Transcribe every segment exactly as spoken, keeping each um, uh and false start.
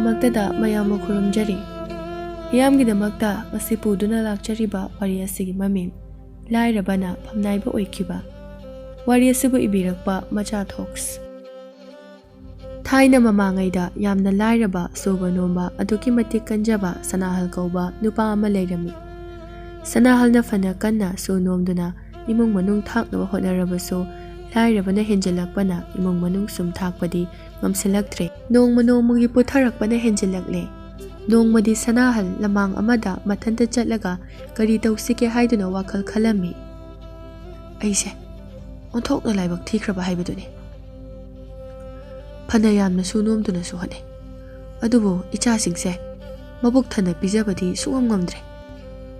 ꯃꯛꯇꯗ ꯃꯌꯥꯝꯕꯨ ꯈꯨꯔꯨꯝꯖꯔꯤ꯫ ꯃꯤꯌꯥꯝꯒꯤꯗꯃꯛꯇ ꯉꯁꯤ ꯄꯨꯗꯨꯅ ꯂꯥꯛꯆꯔꯤꯕ ꯋꯥꯔꯤ ꯑꯁꯤꯒꯤ ꯃꯃꯤꯡ ꯂꯥꯏꯔꯕꯅ ꯐꯝꯅꯥꯏꯕ ꯑꯣꯏꯈꯤꯕ꯫ ꯋꯥꯔꯤ ꯑꯁꯤꯕꯨ ꯏꯕꯤꯔꯛꯄ ꯃꯆꯥ ꯊꯣꯛꯁ꯫ ꯊꯥꯏꯅ ꯃꯃꯥꯡꯉꯩꯗ ꯌꯥꯝꯅ ꯂꯥꯏꯔꯕ, ꯁꯨꯕ ꯅꯣꯝꯕ ꯑꯗꯨꯛꯀꯤ ꯃꯇꯤꯛ ꯀꯟꯖꯕ ꯁꯅꯥꯍꯜ ꯀꯧꯕ ꯅꯨꯄꯥ ꯑꯃ ꯂꯩꯔꯝꯃꯤ꯫ ꯁꯅꯥꯍꯜꯅ ꯐꯅ ꯀꯟꯅ ꯁꯨ ꯅꯣꯝꯗꯨꯅ ꯏꯃꯨꯡ ꯃꯅꯨꯡ ꯊꯥꯛꯅꯕ ꯍꯣꯠꯅꯔꯕꯁꯨ, ꯂꯥꯏꯔꯕꯅ ꯍꯦꯟꯖꯜꯂꯛꯄꯅ ꯏꯃꯨꯡ ꯃꯅꯨꯡ ꯁꯨꯝ ꯊꯥꯛꯄꯗꯤ ꯉꯝꯁꯤꯜꯂꯛꯇ꯭ꯔꯦ꯫ ꯅꯣꯡꯃ ꯅꯣꯡꯃꯒꯤ ꯄꯨꯊꯔꯛꯄꯅ ꯍꯦꯟꯖꯤꯜꯂꯛꯂꯦ꯫ ꯅꯣꯡꯃꯗꯤ ꯁꯅꯥꯍꯜ ꯂꯃꯥꯡ ꯑꯃꯗ ꯃꯊꯟꯇ ꯆꯠꯂꯒ ꯀꯔꯤ ꯇꯧꯁꯤꯒꯦ ꯍꯥꯏꯗꯨꯅ ꯋꯥꯈꯜ ꯈꯜꯂꯝꯃꯤ꯫ "ꯑꯩꯁꯦ ꯑꯣꯟꯊꯣꯛꯅ ꯂꯥꯏꯕꯛ ꯊꯤꯈ꯭ꯔꯕ ꯍꯥꯏꯕꯗꯨꯅꯤ꯫ ꯐꯅ ꯌꯥꯝꯅꯁꯨ ꯅꯣꯝꯗꯨꯅꯁꯨ ꯍꯣꯠꯅꯩ, ꯑꯗꯨꯕꯨ ꯏꯆꯥꯁꯤꯡꯁꯦ ꯃꯕꯨꯛ ꯊꯟꯅ ꯄꯤꯖꯕꯗꯤ ꯁꯨꯡꯉꯝ ꯉꯝꯗ꯭ꯔꯦ꯫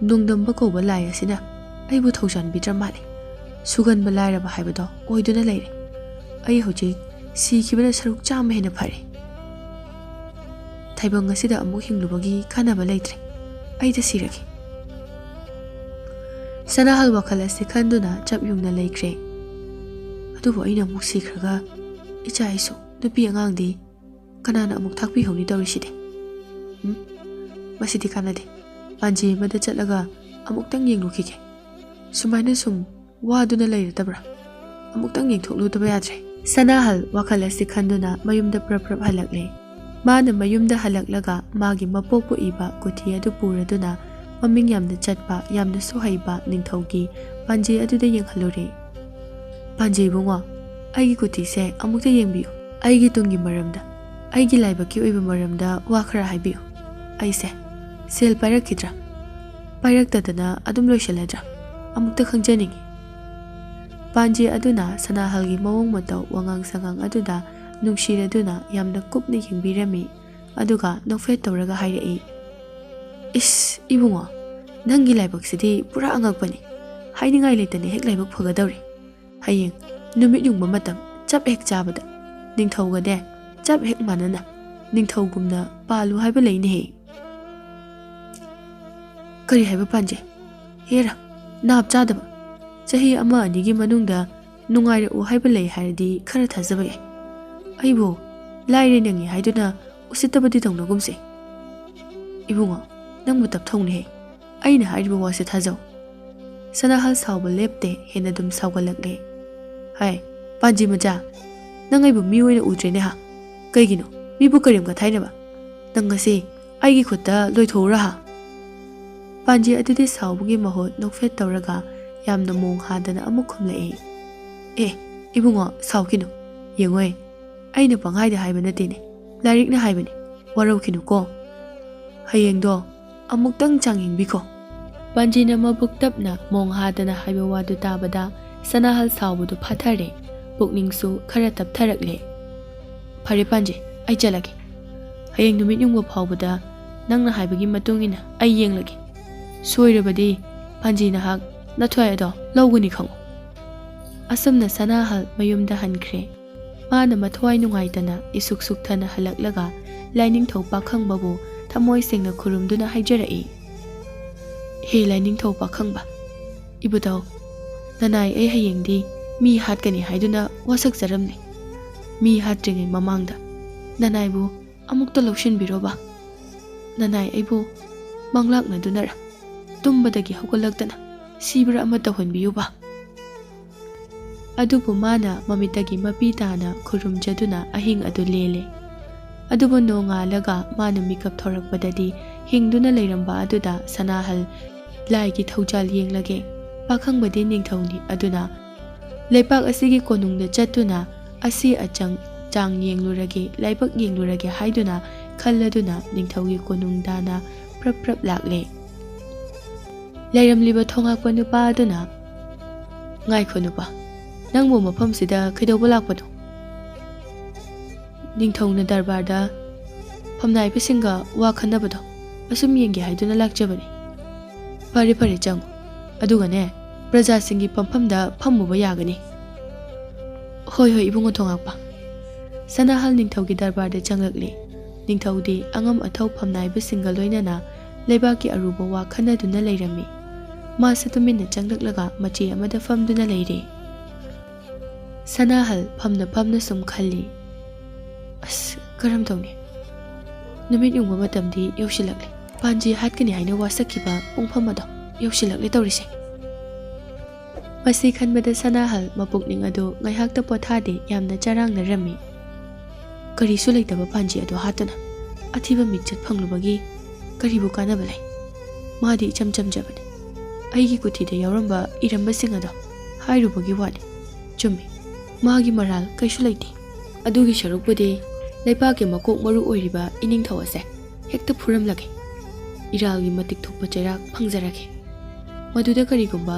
ꯅꯣꯡꯗꯝꯕ ꯀꯧꯕ ꯂꯥꯏ ꯑꯁꯤꯅ ꯑꯩꯕꯨ ꯊꯧꯖꯥꯟꯕꯤꯗ꯭ꯔ ꯃꯥꯜꯂꯦ꯫ ꯁꯨꯒꯟꯕ ꯂꯥꯏꯔꯕ ꯍꯥꯏꯕꯗꯣ ꯑꯣꯏꯗꯨꯅ ꯂꯩꯔꯦ꯫ ꯑꯩ ꯍꯧꯖꯤꯛ ꯁꯤꯈꯤꯕꯅ ꯁꯔꯨꯛ ꯆꯥꯝꯃ ꯍꯦꯟꯅ ꯐꯔꯦ꯫ ꯇꯥꯏꯕꯪ ꯑꯁꯤꯗ ꯑꯃꯨꯛ ꯍꯤꯡꯂꯨꯕꯒꯤ ꯀꯥꯟꯅꯕ ꯂꯩꯇ꯭ꯔꯦ꯫ ꯑꯩꯗ ꯁꯤꯔꯒꯦ꯫" ꯁꯅꯥꯍꯜ ꯋꯥꯈꯜ ꯑꯁꯤ ꯈꯟꯗꯨꯅ ꯆꯞ ꯌꯨꯡꯅ ꯂꯩꯈ꯭ꯔꯦ꯫ "ꯑꯗꯨꯕꯨ ꯑꯩꯅ ꯑꯃꯨꯛ ꯁꯤꯈ꯭ꯔꯒ ꯏꯆꯥ ꯏꯁꯨ, ꯅꯨꯄꯤ ꯑꯉꯥꯡꯗꯤ ꯀꯅꯥꯅ ꯑꯃꯨꯛ ꯊꯥꯛꯄꯤꯍꯧꯅꯤ ꯇꯧꯔꯤꯁꯤꯗꯤ? ꯎꯝ, ꯃꯁꯤꯗꯤ ꯀꯥꯟꯅꯗꯦ꯫ ꯄꯥꯟꯖꯤ ꯑꯃꯗ ꯆꯠꯂꯒ ꯑꯃꯨꯛꯇꯪ ꯌꯦꯡꯂꯨꯈꯤꯒꯦ꯫ ꯁꯨꯃꯥꯏꯅ ꯁꯨꯝ ꯋꯥꯗꯨꯅ ꯂꯩꯔꯗꯕ꯭ꯔꯥ? ꯑꯃꯨꯛꯇꯪ ꯌꯦꯡꯊꯣꯛꯂꯨꯗꯕ ꯌꯥꯗ꯭ꯔꯦ꯫" ꯁꯅꯥꯍꯜ ꯋꯥꯈꯜ ꯑꯁꯤ ꯈꯟꯗꯨꯅ ꯃꯌꯨꯝꯗ ꯄ꯭ꯔꯞ ꯄ꯭ꯔꯞ ꯍꯜꯂꯛꯂꯦ꯫ ꯃꯥꯅ ꯃꯌꯨꯝꯗ ꯍꯜꯂꯛꯂꯒ ꯃꯥꯒꯤ ꯃꯄꯣꯛꯄꯨ ꯏꯕ ꯀꯨꯊꯤ ꯑꯗꯨ ꯄꯨꯔꯗꯨꯅ ꯃꯃꯤꯡ ꯌꯥꯝꯅ ꯆꯠꯄ, ꯌꯥꯝꯅꯁꯨ ꯍꯩꯕ ꯅꯤꯡꯊꯧꯒꯤ ꯄꯥꯟꯖꯤ ꯑꯗꯨꯗ ꯌꯦꯡꯍꯜꯂꯨꯔꯦ꯫ "ꯄꯥꯟꯖꯤ ꯏꯕꯨꯡꯉꯣ, ꯑꯩꯒꯤ ꯀꯨꯊꯤꯁꯦ ꯑꯃꯨꯛꯇ ꯌꯦꯡꯕꯤꯌꯨ꯫ ꯑꯩꯒꯤ ꯇꯨꯡꯒꯤ ꯃꯔꯝꯗ, ꯑꯩꯒꯤ ꯂꯥꯏꯕꯛꯀꯤ ꯑꯣꯏꯕ ꯃꯔꯝꯗ ꯋꯥ ꯈꯔ ꯍꯥꯏꯕꯤꯌꯨ꯫ ꯑꯩꯁꯦ ꯁꯦꯜ ꯄꯥꯏꯔꯛꯈꯤꯗ꯭ꯔꯥ? ꯄꯥꯏꯔꯛꯇꯗꯅ ꯑꯗꯨꯝ ꯂꯣꯏꯁꯤꯜꯂꯗ꯭ꯔꯥ? ꯑꯃꯨꯛꯇ ꯈꯪꯖꯅꯤꯡꯏ꯫" ꯄꯥꯟꯖꯤ ꯑꯗꯨꯅ ꯁꯅꯥꯍꯜꯒꯤ ꯃꯑꯣꯡ ꯃꯇꯧ, ꯋꯥꯉꯥꯡ ꯁꯉꯥꯡ ꯑꯗꯨꯗ ꯅꯨꯡꯁꯤꯔꯗꯨꯅ ꯌꯥꯝꯅ ꯀꯨꯞꯅ ꯌꯦꯡꯕꯤꯔꯝꯃꯤ꯫ ꯑꯗꯨꯒ ꯅꯣꯛꯐꯦꯠ ꯇꯧꯔꯒ ꯍꯥꯏꯔꯛꯏ, "ꯏꯁ, ꯏꯕꯨꯡꯉꯣ, ꯅꯪꯒꯤ ꯂꯥꯏꯕꯛꯁꯤꯗꯤ ꯄꯨꯔꯥ ꯑꯉꯛꯄꯅꯤ꯫ ꯍꯥꯏꯅꯤꯡꯉꯥꯏ ꯂꯩꯇꯅ ꯍꯦꯛ ꯂꯥꯏꯕꯛ ꯐꯒꯗꯧꯔꯦ꯫ ꯍꯌꯦꯡ ꯅꯨꯃꯤꯠ ꯌꯨꯡꯕ ꯃꯇꯝ ꯆꯞ ꯍꯦꯛ ꯆꯥꯕꯗ ꯅꯤꯡꯊꯧꯒꯅꯦ ꯆꯞ ꯍꯦꯛ ꯃꯥꯟꯅꯅ ꯅꯤꯡꯊꯧꯒꯨꯝꯅ ꯄꯥꯜꯂꯨ ꯍꯥꯏꯕ ꯂꯩꯅꯦꯍꯦ꯫" "ꯀꯔꯤ ꯍꯥꯏꯕ ꯄꯥꯟꯖꯤ? ꯍꯦꯔꯥ, ꯅꯥꯞ ꯆꯥꯗꯕ꯫ ꯆꯍꯤ ꯑꯃ ꯑꯅꯤꯒꯤ ꯃꯅꯨꯡꯗ ꯅꯨꯡꯉꯥꯏꯔꯛꯎ ꯍꯥꯏꯕ ꯂꯩ ꯍꯥꯏꯔꯗꯤ ꯈꯔ ꯊꯥꯖꯕ ꯌꯥꯏ꯫ ꯑꯩꯕꯨ ꯂꯥꯏꯔ ꯅꯪꯉꯤ ꯍꯥꯏꯗꯨꯅ ꯎꯁꯤꯠꯇꯕꯗꯤ ꯇꯧꯅꯒꯨꯝꯁꯦ꯫ ꯏꯕꯨꯡꯉꯣ, ꯅꯪꯕꯨ ꯇꯞꯊꯧꯅꯦꯍꯦ꯫ ꯑꯩꯅ ꯍꯥꯏꯔꯤꯕ ꯋꯥꯁꯦ ꯊꯥꯖꯧ꯫ ꯁꯅꯥꯍꯜ ꯁꯥꯎꯕ ꯂꯦꯞꯇꯦ, ꯍꯦꯟꯅ ꯑꯗꯨꯝ ꯁꯥꯎꯒꯠꯂꯛꯂꯦ꯫ ꯍꯥꯏ, ꯄꯥꯟꯖꯤ ꯃꯆꯥ, ꯅꯪ ꯑꯩꯕꯨ ꯃꯤ ꯑꯣꯏꯅ ꯎꯗ꯭ꯔꯦꯅꯦ ꯍꯥ? ꯀꯩꯒꯤꯅꯣ? ꯃꯤꯕꯨ ꯀꯔꯦꯝ ꯀꯊꯥꯏꯅꯕ? ꯅꯪ ꯉꯁꯤ ꯑꯩꯒꯤ ꯈꯨꯠꯇ ꯂꯣꯏꯊꯣꯛꯎꯔ ꯍꯥ? ꯄꯥꯟꯖꯤ ꯑꯗꯨꯗꯤ ꯁꯥꯎꯕꯒꯤ ꯃꯍꯨꯠ ꯅꯣꯛꯐꯦꯠ ꯇꯧꯔꯒ ꯌꯥꯝꯅ ꯃꯣꯡ ꯍꯥꯗꯅ ꯑꯃꯨꯛ ꯈꯨꯝꯂꯛꯏ꯫ ꯑꯦ, ꯏꯕꯨꯡꯉꯣ, ꯁꯥꯎꯈꯤꯅꯨ꯫ ꯌꯦꯡꯉꯣꯏ, ꯑꯩꯅ ꯄꯪꯍꯥꯏꯗ ꯍꯥꯏꯕ ꯅꯠꯇꯦꯅꯦ, ꯂꯥꯏꯔꯤꯛꯅ ꯍꯥꯏꯕꯅꯦ, ꯋꯥꯔꯧꯈꯤꯅꯨꯀꯣ꯫ ꯍꯌꯦꯡꯗꯣ ꯑꯃꯨꯛꯇꯪ ꯆꯥꯡ ꯌꯦꯡꯕꯤꯈꯣ꯫ ꯄꯥꯟꯖꯤꯅ ꯃꯕꯨꯛ ꯇꯞꯅ ꯃꯣꯡ ꯍꯥꯗꯅ ꯍꯥꯏꯕ ꯋꯥꯗꯨ ꯇꯥꯕꯗ ꯁꯅꯥꯍꯜ ꯁꯥꯎꯕꯗꯨ ꯐꯥꯊꯔꯦ, ꯄꯨꯛꯅꯤꯡꯁꯨ ꯈꯔ ꯇꯞꯊꯔꯛꯂꯦ꯫ ꯐꯔꯦ ꯄꯥꯟꯖꯤ, ꯑꯩ ꯆꯠꯂꯒꯦ꯫ ꯍꯌꯦꯡ ꯅꯨꯃꯤꯠ ꯌꯨꯡꯕ ꯐꯥꯎꯕꯗ ꯅꯪꯅ ꯍꯥꯏꯕꯒꯤ ꯃꯇꯨꯡ ꯏꯟꯅ ꯑꯩ ꯌꯦꯡꯂꯒꯦ꯫ ꯁꯣꯏꯔꯕꯗꯤ ꯄꯥꯟꯖꯤ ꯅꯍꯥꯛ ꯅꯊ꯭ꯋꯥꯏ ꯑꯗꯣ ꯂꯧꯒꯅꯤ ꯈꯪꯉꯨ꯫ ꯑꯁꯨꯝꯅ ꯁꯅꯥꯍꯜ ꯃꯌꯨꯝꯗ ꯍꯟꯈ꯭ꯔꯦ꯫ ꯃꯥꯅ ꯃꯊ꯭ꯋꯥꯏ ꯅꯨꯡꯉꯥꯏꯇꯅ ꯏꯁꯨꯛ ꯁꯨꯛꯊꯅ ꯍꯜꯂꯛꯂꯒ ꯂꯥꯏꯅꯤꯡꯊꯧ ꯄꯥꯈꯪꯕꯕꯨ ꯊꯃꯣꯏ ꯁꯦꯡꯅ ꯈꯨꯔꯨꯝꯗꯨꯅ ꯍꯥꯏꯖꯔꯛꯏ, ꯍꯦ ꯂꯥꯏꯅꯤꯡꯊꯧ ꯄꯥꯈꯪꯕ, ꯏꯕꯨꯙꯧ, ꯅꯅꯥꯏ ꯑꯩ ꯍꯌꯦꯡꯗꯤ ꯃꯤ ꯍꯥꯠꯀꯅꯤ ꯍꯥꯏꯗꯨꯅ ꯋꯥꯁꯛꯆꯔꯝꯂꯦ꯫ ꯃꯤ ꯍꯥꯠꯇ꯭ꯔꯤꯉꯩ ꯃꯃꯥꯡꯗ ꯅꯅꯥꯏꯕꯨ ꯑꯃꯨꯛꯇ ꯂꯧꯁꯤꯟꯕꯤꯔꯣꯕ꯫ ꯅꯅꯥꯏ ꯑꯩꯕꯨ ꯃꯪꯂꯥꯛꯅꯗꯨꯅꯔ ꯇꯨꯝꯕꯗꯒꯤ ꯍꯧꯒꯠꯂꯛꯇꯅ ꯁꯤꯕ꯭ꯔꯥ ꯑꯃ ꯇꯧꯍꯟꯕꯤꯌꯨꯕ꯫ ꯑꯗꯨꯕꯨ ꯃꯥꯅ ꯃꯃꯤꯠꯇꯒꯤ ꯃꯄꯤ ꯇꯥꯅ ꯈꯨꯔꯨꯝꯖꯗꯨꯅ ꯑꯍꯤꯡ ꯑꯗꯨ ꯂꯦꯜꯂꯦ꯫ ꯑꯗꯨꯕꯨ ꯅꯣꯡꯉꯥꯜꯂꯒ ꯃꯥꯅ ꯃꯤꯀꯞ ꯊꯣꯔꯛꯄꯗꯗꯤ ꯍꯤꯡꯗꯨꯅ ꯂꯩꯔꯝꯕ ꯑꯗꯨꯗ ꯁꯅꯥꯍꯜ ꯂꯥꯏꯒꯤ ꯊꯧꯖꯥꯜ ꯌꯦꯡꯂꯒꯦ, ꯄꯥꯈꯪꯕꯗꯤ ꯅꯤꯡꯊꯧꯅꯤ, ꯑꯗꯨꯅ ꯂꯩꯄꯥꯛ ꯑꯁꯤꯒꯤ ꯀꯣꯅꯨꯡꯗ ꯆꯠꯇꯨꯅ ꯑꯁꯤ ꯑꯆꯪ ꯆꯥꯡ ꯌꯦꯡꯂꯨꯔꯒꯦ, ꯂꯥꯏꯕꯛ ꯌꯦꯡꯂꯨꯔꯒꯦ ꯍꯥꯏꯗꯨꯅ ꯈꯜꯂꯗꯨꯅ ꯅꯤꯡꯊꯧꯒꯤ ꯀꯣꯅꯨꯡ ꯇꯥꯅ ꯄ꯭ꯔꯞ ꯄ꯭ꯔꯞ ꯂꯥꯛꯂꯦ꯫ ꯂꯩꯔꯝꯂꯤꯕ ꯊꯣꯉꯥꯛꯄ ꯅꯨꯄꯥ ꯑꯗꯨꯅ, "ꯉꯥꯏꯈꯣ ꯅꯨꯄꯥ, ꯅꯪꯕꯨ ꯃꯐꯝꯁꯤꯗ ꯀꯩꯗꯧꯕ ꯂꯥꯛꯄꯅꯣ?" "ꯅꯤꯡꯊꯧꯅ ꯗꯔꯕꯥꯔꯗ ꯐꯝꯅꯥꯏꯕꯁꯤꯡꯒ ꯋꯥ ꯈꯟꯅꯕꯗꯣ ꯑꯁꯨꯝ ꯌꯦꯡꯒꯦ ꯍꯥꯏꯗꯨꯅ ꯂꯥꯛꯆꯕꯅꯤ꯫" "ꯐꯔꯦ ꯐꯔꯦ, ꯆꯪꯉꯨ, ꯑꯗꯨꯒꯅꯦ ꯄ꯭ꯔꯖꯥꯁꯤꯡꯒꯤ ꯄꯝꯐꯝꯗ ꯐꯝꯃꯨꯕ ꯌꯥꯒꯅꯤ꯫" "ꯍꯣꯏ ꯍꯣꯏ ꯏꯕꯨꯡꯉꯣ ꯊꯣꯉꯥꯛꯄ꯫" ꯁꯅꯥꯍꯜ ꯅꯤꯡꯊꯧꯒꯤ ꯗꯔꯕꯥꯔꯗ ꯆꯪꯂꯛꯂꯦ꯫ ꯅꯤꯡꯊꯧꯗꯤ ꯑꯉꯝ ꯑꯊꯧ ꯐꯝꯅꯥꯏꯕꯁꯤꯡꯒ ꯂꯣꯏꯅꯅ ꯂꯩꯕꯥꯛꯀꯤ ꯑꯔꯨꯕ ꯋꯥ ꯈꯟꯅꯗꯨꯅ ꯂꯩꯔꯝꯃꯤ꯫ ꯃꯥꯁꯨ ꯇꯨꯃꯤꯟꯅ ꯆꯪꯂꯛꯂꯒ ꯃꯆꯦ ꯑꯃꯗ ꯐꯝꯗꯨꯅ ꯂꯩꯔꯦ꯫ ꯁꯅꯥꯍꯜ ꯐꯝꯅ ꯐꯝꯅ ꯁꯨꯝ ꯈꯜꯂꯤ, "ꯑꯁ, ꯀꯔꯝ ꯇꯧꯅꯤ? ꯅꯨꯃꯤꯠ ꯌꯨꯡꯕ ꯃꯇꯝꯗꯤ ꯌꯧꯁꯤꯜꯂꯛꯂꯦ꯫ ꯄꯥꯟꯖꯤ ꯍꯥꯠꯀꯅꯤ ꯍꯥꯏꯅ ꯋꯥꯁꯛꯈꯤꯕ ꯄꯨꯡꯐꯝ ꯑꯗꯣ ꯌꯧꯁꯤꯜꯂꯛꯂꯦ ꯇꯧꯔꯤꯁꯦ꯫ ꯃꯁꯤ ꯈꯟꯕꯗ ꯁꯅꯥꯍꯜ ꯃꯄꯨꯛꯅꯤꯡ ꯑꯗꯨ ꯉꯥꯏꯍꯥꯛꯇ ꯄꯣꯊꯥꯗꯦ, ꯌꯥꯝꯅ ꯆꯔꯥꯡꯅꯔꯝꯃꯤ꯫ ꯀꯔꯤꯁꯨ ꯂꯩꯇꯕ ꯄꯥꯟꯖꯤ ꯑꯗꯨ ꯍꯥꯠꯇꯨꯅ ꯑꯊꯤꯕ ꯃꯤꯡꯆꯠ ꯐꯪꯂꯨꯕꯒꯤ ꯀꯔꯤꯕꯨ ꯀꯥꯟꯅꯕ ꯂꯩ? ꯃꯥꯗꯤ ꯏꯆꯝ ꯆꯝꯖꯕꯅꯤ꯫ ꯑꯩꯒꯤ ꯀꯨꯊꯤꯗ ꯌꯥꯎꯔꯝꯕ ꯏꯔꯝꯕꯁꯤꯡ ꯑꯗꯣ ꯍꯥꯏꯔꯨꯕꯒꯤ ꯋꯥꯅꯤ꯫ ꯆꯨꯝꯃꯤ, ꯃꯥꯒꯤ ꯃꯔꯥꯜ ꯀꯩꯁꯨ ꯂꯩꯇꯦ꯫ ꯑꯗꯨꯒꯤ ꯁꯔꯨꯛꯄꯨꯗꯤ ꯂꯩꯄꯥꯛꯀꯤ ꯃꯀꯣꯛ ꯃꯔꯨ ꯑꯣꯏꯔꯤꯕ ꯏꯅꯤꯡꯊꯧ ꯑꯁꯦ ꯍꯦꯛꯇ ꯐꯨꯔꯝꯂꯒꯦ꯫ ꯏꯔꯥꯜꯒꯤ ꯃꯇꯤꯛ ꯊꯣꯛꯄ ꯆꯩꯔꯥꯛ ꯐꯪꯖꯔꯒꯦ꯫ ꯃꯗꯨꯗ ꯀꯔꯤꯒꯨꯝꯕ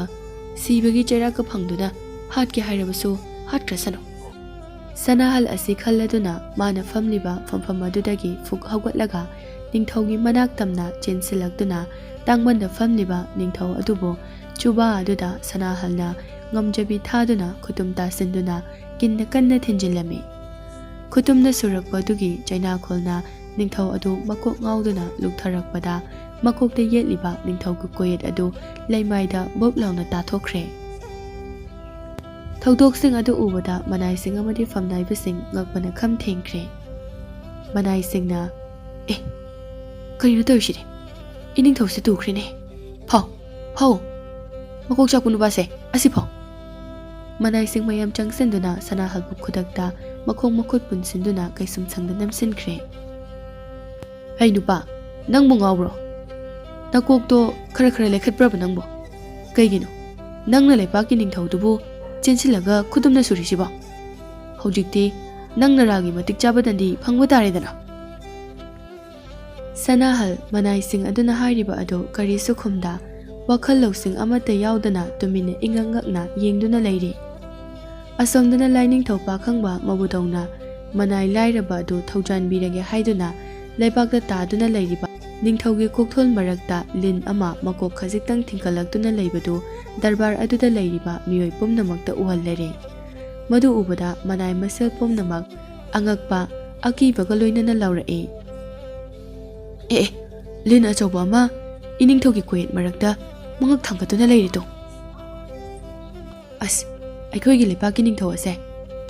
ꯁꯤꯕꯒꯤ ꯆꯩꯔꯥꯛꯀ ꯐꯪꯗꯨꯅ ꯍꯥꯠꯀꯦ ꯍꯥꯏꯔꯕꯁꯨ ꯍꯥꯠꯈ꯭ꯔꯁꯅꯨ꯫ ꯁꯅꯥꯍꯜ ꯑꯁꯤ ꯈꯜꯂꯗꯨꯅ ꯃꯥꯅ ꯐꯝꯂꯤꯕ ꯐꯝꯐꯝ ꯑꯗꯨꯗꯒꯤ ꯐꯨꯛ ꯍꯧꯒꯠꯂꯒ ꯅꯤꯡꯊꯧꯒꯤ ꯃꯅꯥꯛ ꯇꯝꯅ ꯆꯦꯟꯁꯤꯜꯂꯛꯇꯨꯅ ꯇꯥꯡꯕꯟꯗ ꯐꯝꯂꯤꯕ ꯅꯤꯡꯊꯧ ꯑꯗꯨꯕꯨ ꯆꯨꯕꯥ ꯑꯗꯨꯗ ꯁꯅꯥꯍꯜꯅ ꯉꯝꯖꯕꯤ ꯊꯥꯗꯨꯅ ꯈꯨꯇꯨꯝ ꯇꯥꯁꯤꯟꯗꯨꯅ ꯀꯤꯟꯅ ꯀꯟꯅ ꯊꯤꯟꯖꯤꯜꯂꯝꯃꯤ꯫ ꯈꯨꯇꯨꯝꯅ ꯁꯨꯔꯛꯄ ꯑꯗꯨꯒꯤ ꯆꯩꯅꯥꯈꯣꯜꯅ ꯅꯤꯡꯊꯧ ꯑꯗꯨ ꯃꯀꯣꯛ ꯉꯥꯎꯗꯨꯅ ꯂꯨꯞꯊꯔꯛꯄꯗ ꯃꯀꯣꯛꯇ ꯌꯦꯠꯂꯤꯕ ꯅꯤꯡꯊꯧꯒꯤ ꯀꯣꯌꯦꯠ ꯑꯗꯨ ꯂꯩꯃꯥꯏꯗ ꯕꯨꯞ ꯂꯥꯎꯅ ꯇꯥꯊꯣꯛꯈ꯭ꯔꯦ꯫ ꯊꯧꯗꯣꯛꯁꯤꯡ ꯑꯗꯨ ꯎꯕꯗ ꯃꯅꯥꯏꯁꯤꯡ ꯑꯃꯗꯤ ꯐꯝꯅꯥꯏꯕꯁꯤꯡ ꯉꯛꯄꯅ ꯈꯝ ꯊꯦꯡꯈ꯭ꯔꯦ꯫ ꯃꯅꯥꯏꯁꯤꯡꯅ, "ꯑꯦ, ꯀꯔꯤꯅꯣ ꯇꯧꯔꯤꯁꯤꯗꯤ? ꯏꯅꯤꯡꯊꯧꯁꯦ ꯇꯨꯈ꯭ꯔꯦꯅꯦ꯫ ꯐꯥꯎ, ꯐꯥꯎ, ꯃꯀꯣꯛ ꯆꯥꯛꯄ ꯅꯨꯄꯥꯁꯦ, ꯑꯁꯤ ꯐꯥꯎ!" ꯃꯅꯥꯏꯁꯤꯡ ꯃꯌꯥꯝ ꯆꯪꯁꯤꯟꯗꯨꯅ ꯁꯅꯥꯍꯜꯕꯨ ꯈꯨꯗꯛꯇ ꯃꯈꯣꯡ ꯃꯈꯨꯠ ꯄꯨꯟꯁꯤꯟꯗꯨꯅ ꯀꯩꯁꯨꯝ ꯁꯪꯗ ꯅꯝꯁꯤꯟꯈ꯭ꯔꯦ꯫ "ꯍꯩ ꯅꯨꯄꯥ, ꯅꯪꯕꯨ ꯉꯥꯎꯕ꯭ꯔꯣ? ꯅꯀꯣꯛꯇꯣ ꯈꯔ ꯈꯔ ꯂꯩꯈꯠꯄ꯭ꯔꯕ ꯅꯪꯕꯨ? ꯀꯩꯒꯤꯅꯣ ꯅꯪꯅ ꯂꯩꯄꯥꯛꯀꯤ ꯅꯤꯡꯊꯧꯗꯨꯕꯨ ꯆꯦꯟꯁꯤꯜꯂꯒ ꯈꯨꯗꯨꯝꯅ ꯁꯨꯔꯤꯁꯤꯕꯣ? ꯍꯧꯖꯤꯛꯇꯤ ꯅꯪ ꯅꯔꯥꯜꯒꯤ ꯃꯇꯤꯛ ꯆꯥꯕ ꯗꯟꯗꯤ ꯐꯪꯕ ꯇꯥꯔꯦꯗꯅ!" ꯁꯅꯥꯍꯜ ꯃꯅꯥꯏꯁꯤꯡ ꯑꯗꯨꯅ ꯍꯥꯏꯔꯤꯕ ꯑꯗꯨ ꯀꯔꯤꯁꯨ ꯈꯨꯝꯗ, ꯋꯥꯈꯜ ꯂꯧꯁꯤꯡ ꯑꯃꯠꯇ ꯌꯥꯎꯗꯅ ꯇꯨꯃꯤꯟꯅ ꯏꯉꯛ ꯉꯛꯅ ꯌꯦꯡꯗꯨꯅ ꯂꯩꯔꯤ꯫ ꯑꯁꯣꯝꯗꯅ ꯂꯥꯏꯅꯤꯡꯊꯧ ꯄꯥꯈꯪꯕ ꯃꯕꯨꯗꯧꯅ ꯃꯅꯥꯏ ꯂꯥꯏꯔꯕ ꯑꯗꯨ ꯊꯧꯖꯥꯟꯕꯤꯔꯒꯦ ꯍꯥꯏꯗꯨꯅ ꯂꯩꯕꯥꯛꯇ ꯇꯥꯗꯨꯅ ꯂꯩꯔꯤꯕ ꯅꯤꯡꯊꯧꯒꯤ ꯀꯣꯛꯊꯣꯜ ꯃꯔꯛꯇ ꯂꯤꯟ ꯑꯃ ꯃꯀꯣꯛ ꯈꯖꯤꯛꯇꯪ ꯊꯤꯡꯀꯠꯂꯛꯇꯨꯅ ꯂꯩꯕꯗꯨ ꯗꯔꯕꯥꯔ ꯑꯗꯨꯗ ꯂꯩꯔꯤꯕ ꯃꯤꯑꯣꯏ ꯄꯨꯝꯅꯃꯛꯇ ꯎꯍꯜꯂꯔꯦ꯫ ꯃꯗꯨ ꯎꯕꯗ ꯃꯅꯥꯏ ꯃꯁꯦꯜ ꯄꯨꯝꯅꯃꯛ ꯑꯉꯛꯄ, ꯑꯀꯤꯕꯒ ꯂꯣꯏꯅꯅ ꯂꯥꯎꯔꯛꯏ꯫ "ꯑꯦ, ꯑꯦ, ꯂꯤꯟ ꯑꯆꯧꯕ ꯑꯃ ꯏꯅꯤꯡꯊꯧꯒꯤ ꯀꯣꯌꯦꯠ ꯃꯔꯛꯇ ꯃꯉꯛ ꯊꯥꯡꯒꯠꯇꯨꯅ ꯂꯩꯔꯤꯗꯣ! ꯑꯁ, ꯑꯩꯈꯣꯏꯒꯤ ꯂꯩꯄꯥꯛꯀꯤ ꯅꯤꯡꯊꯧ ꯑꯁꯦ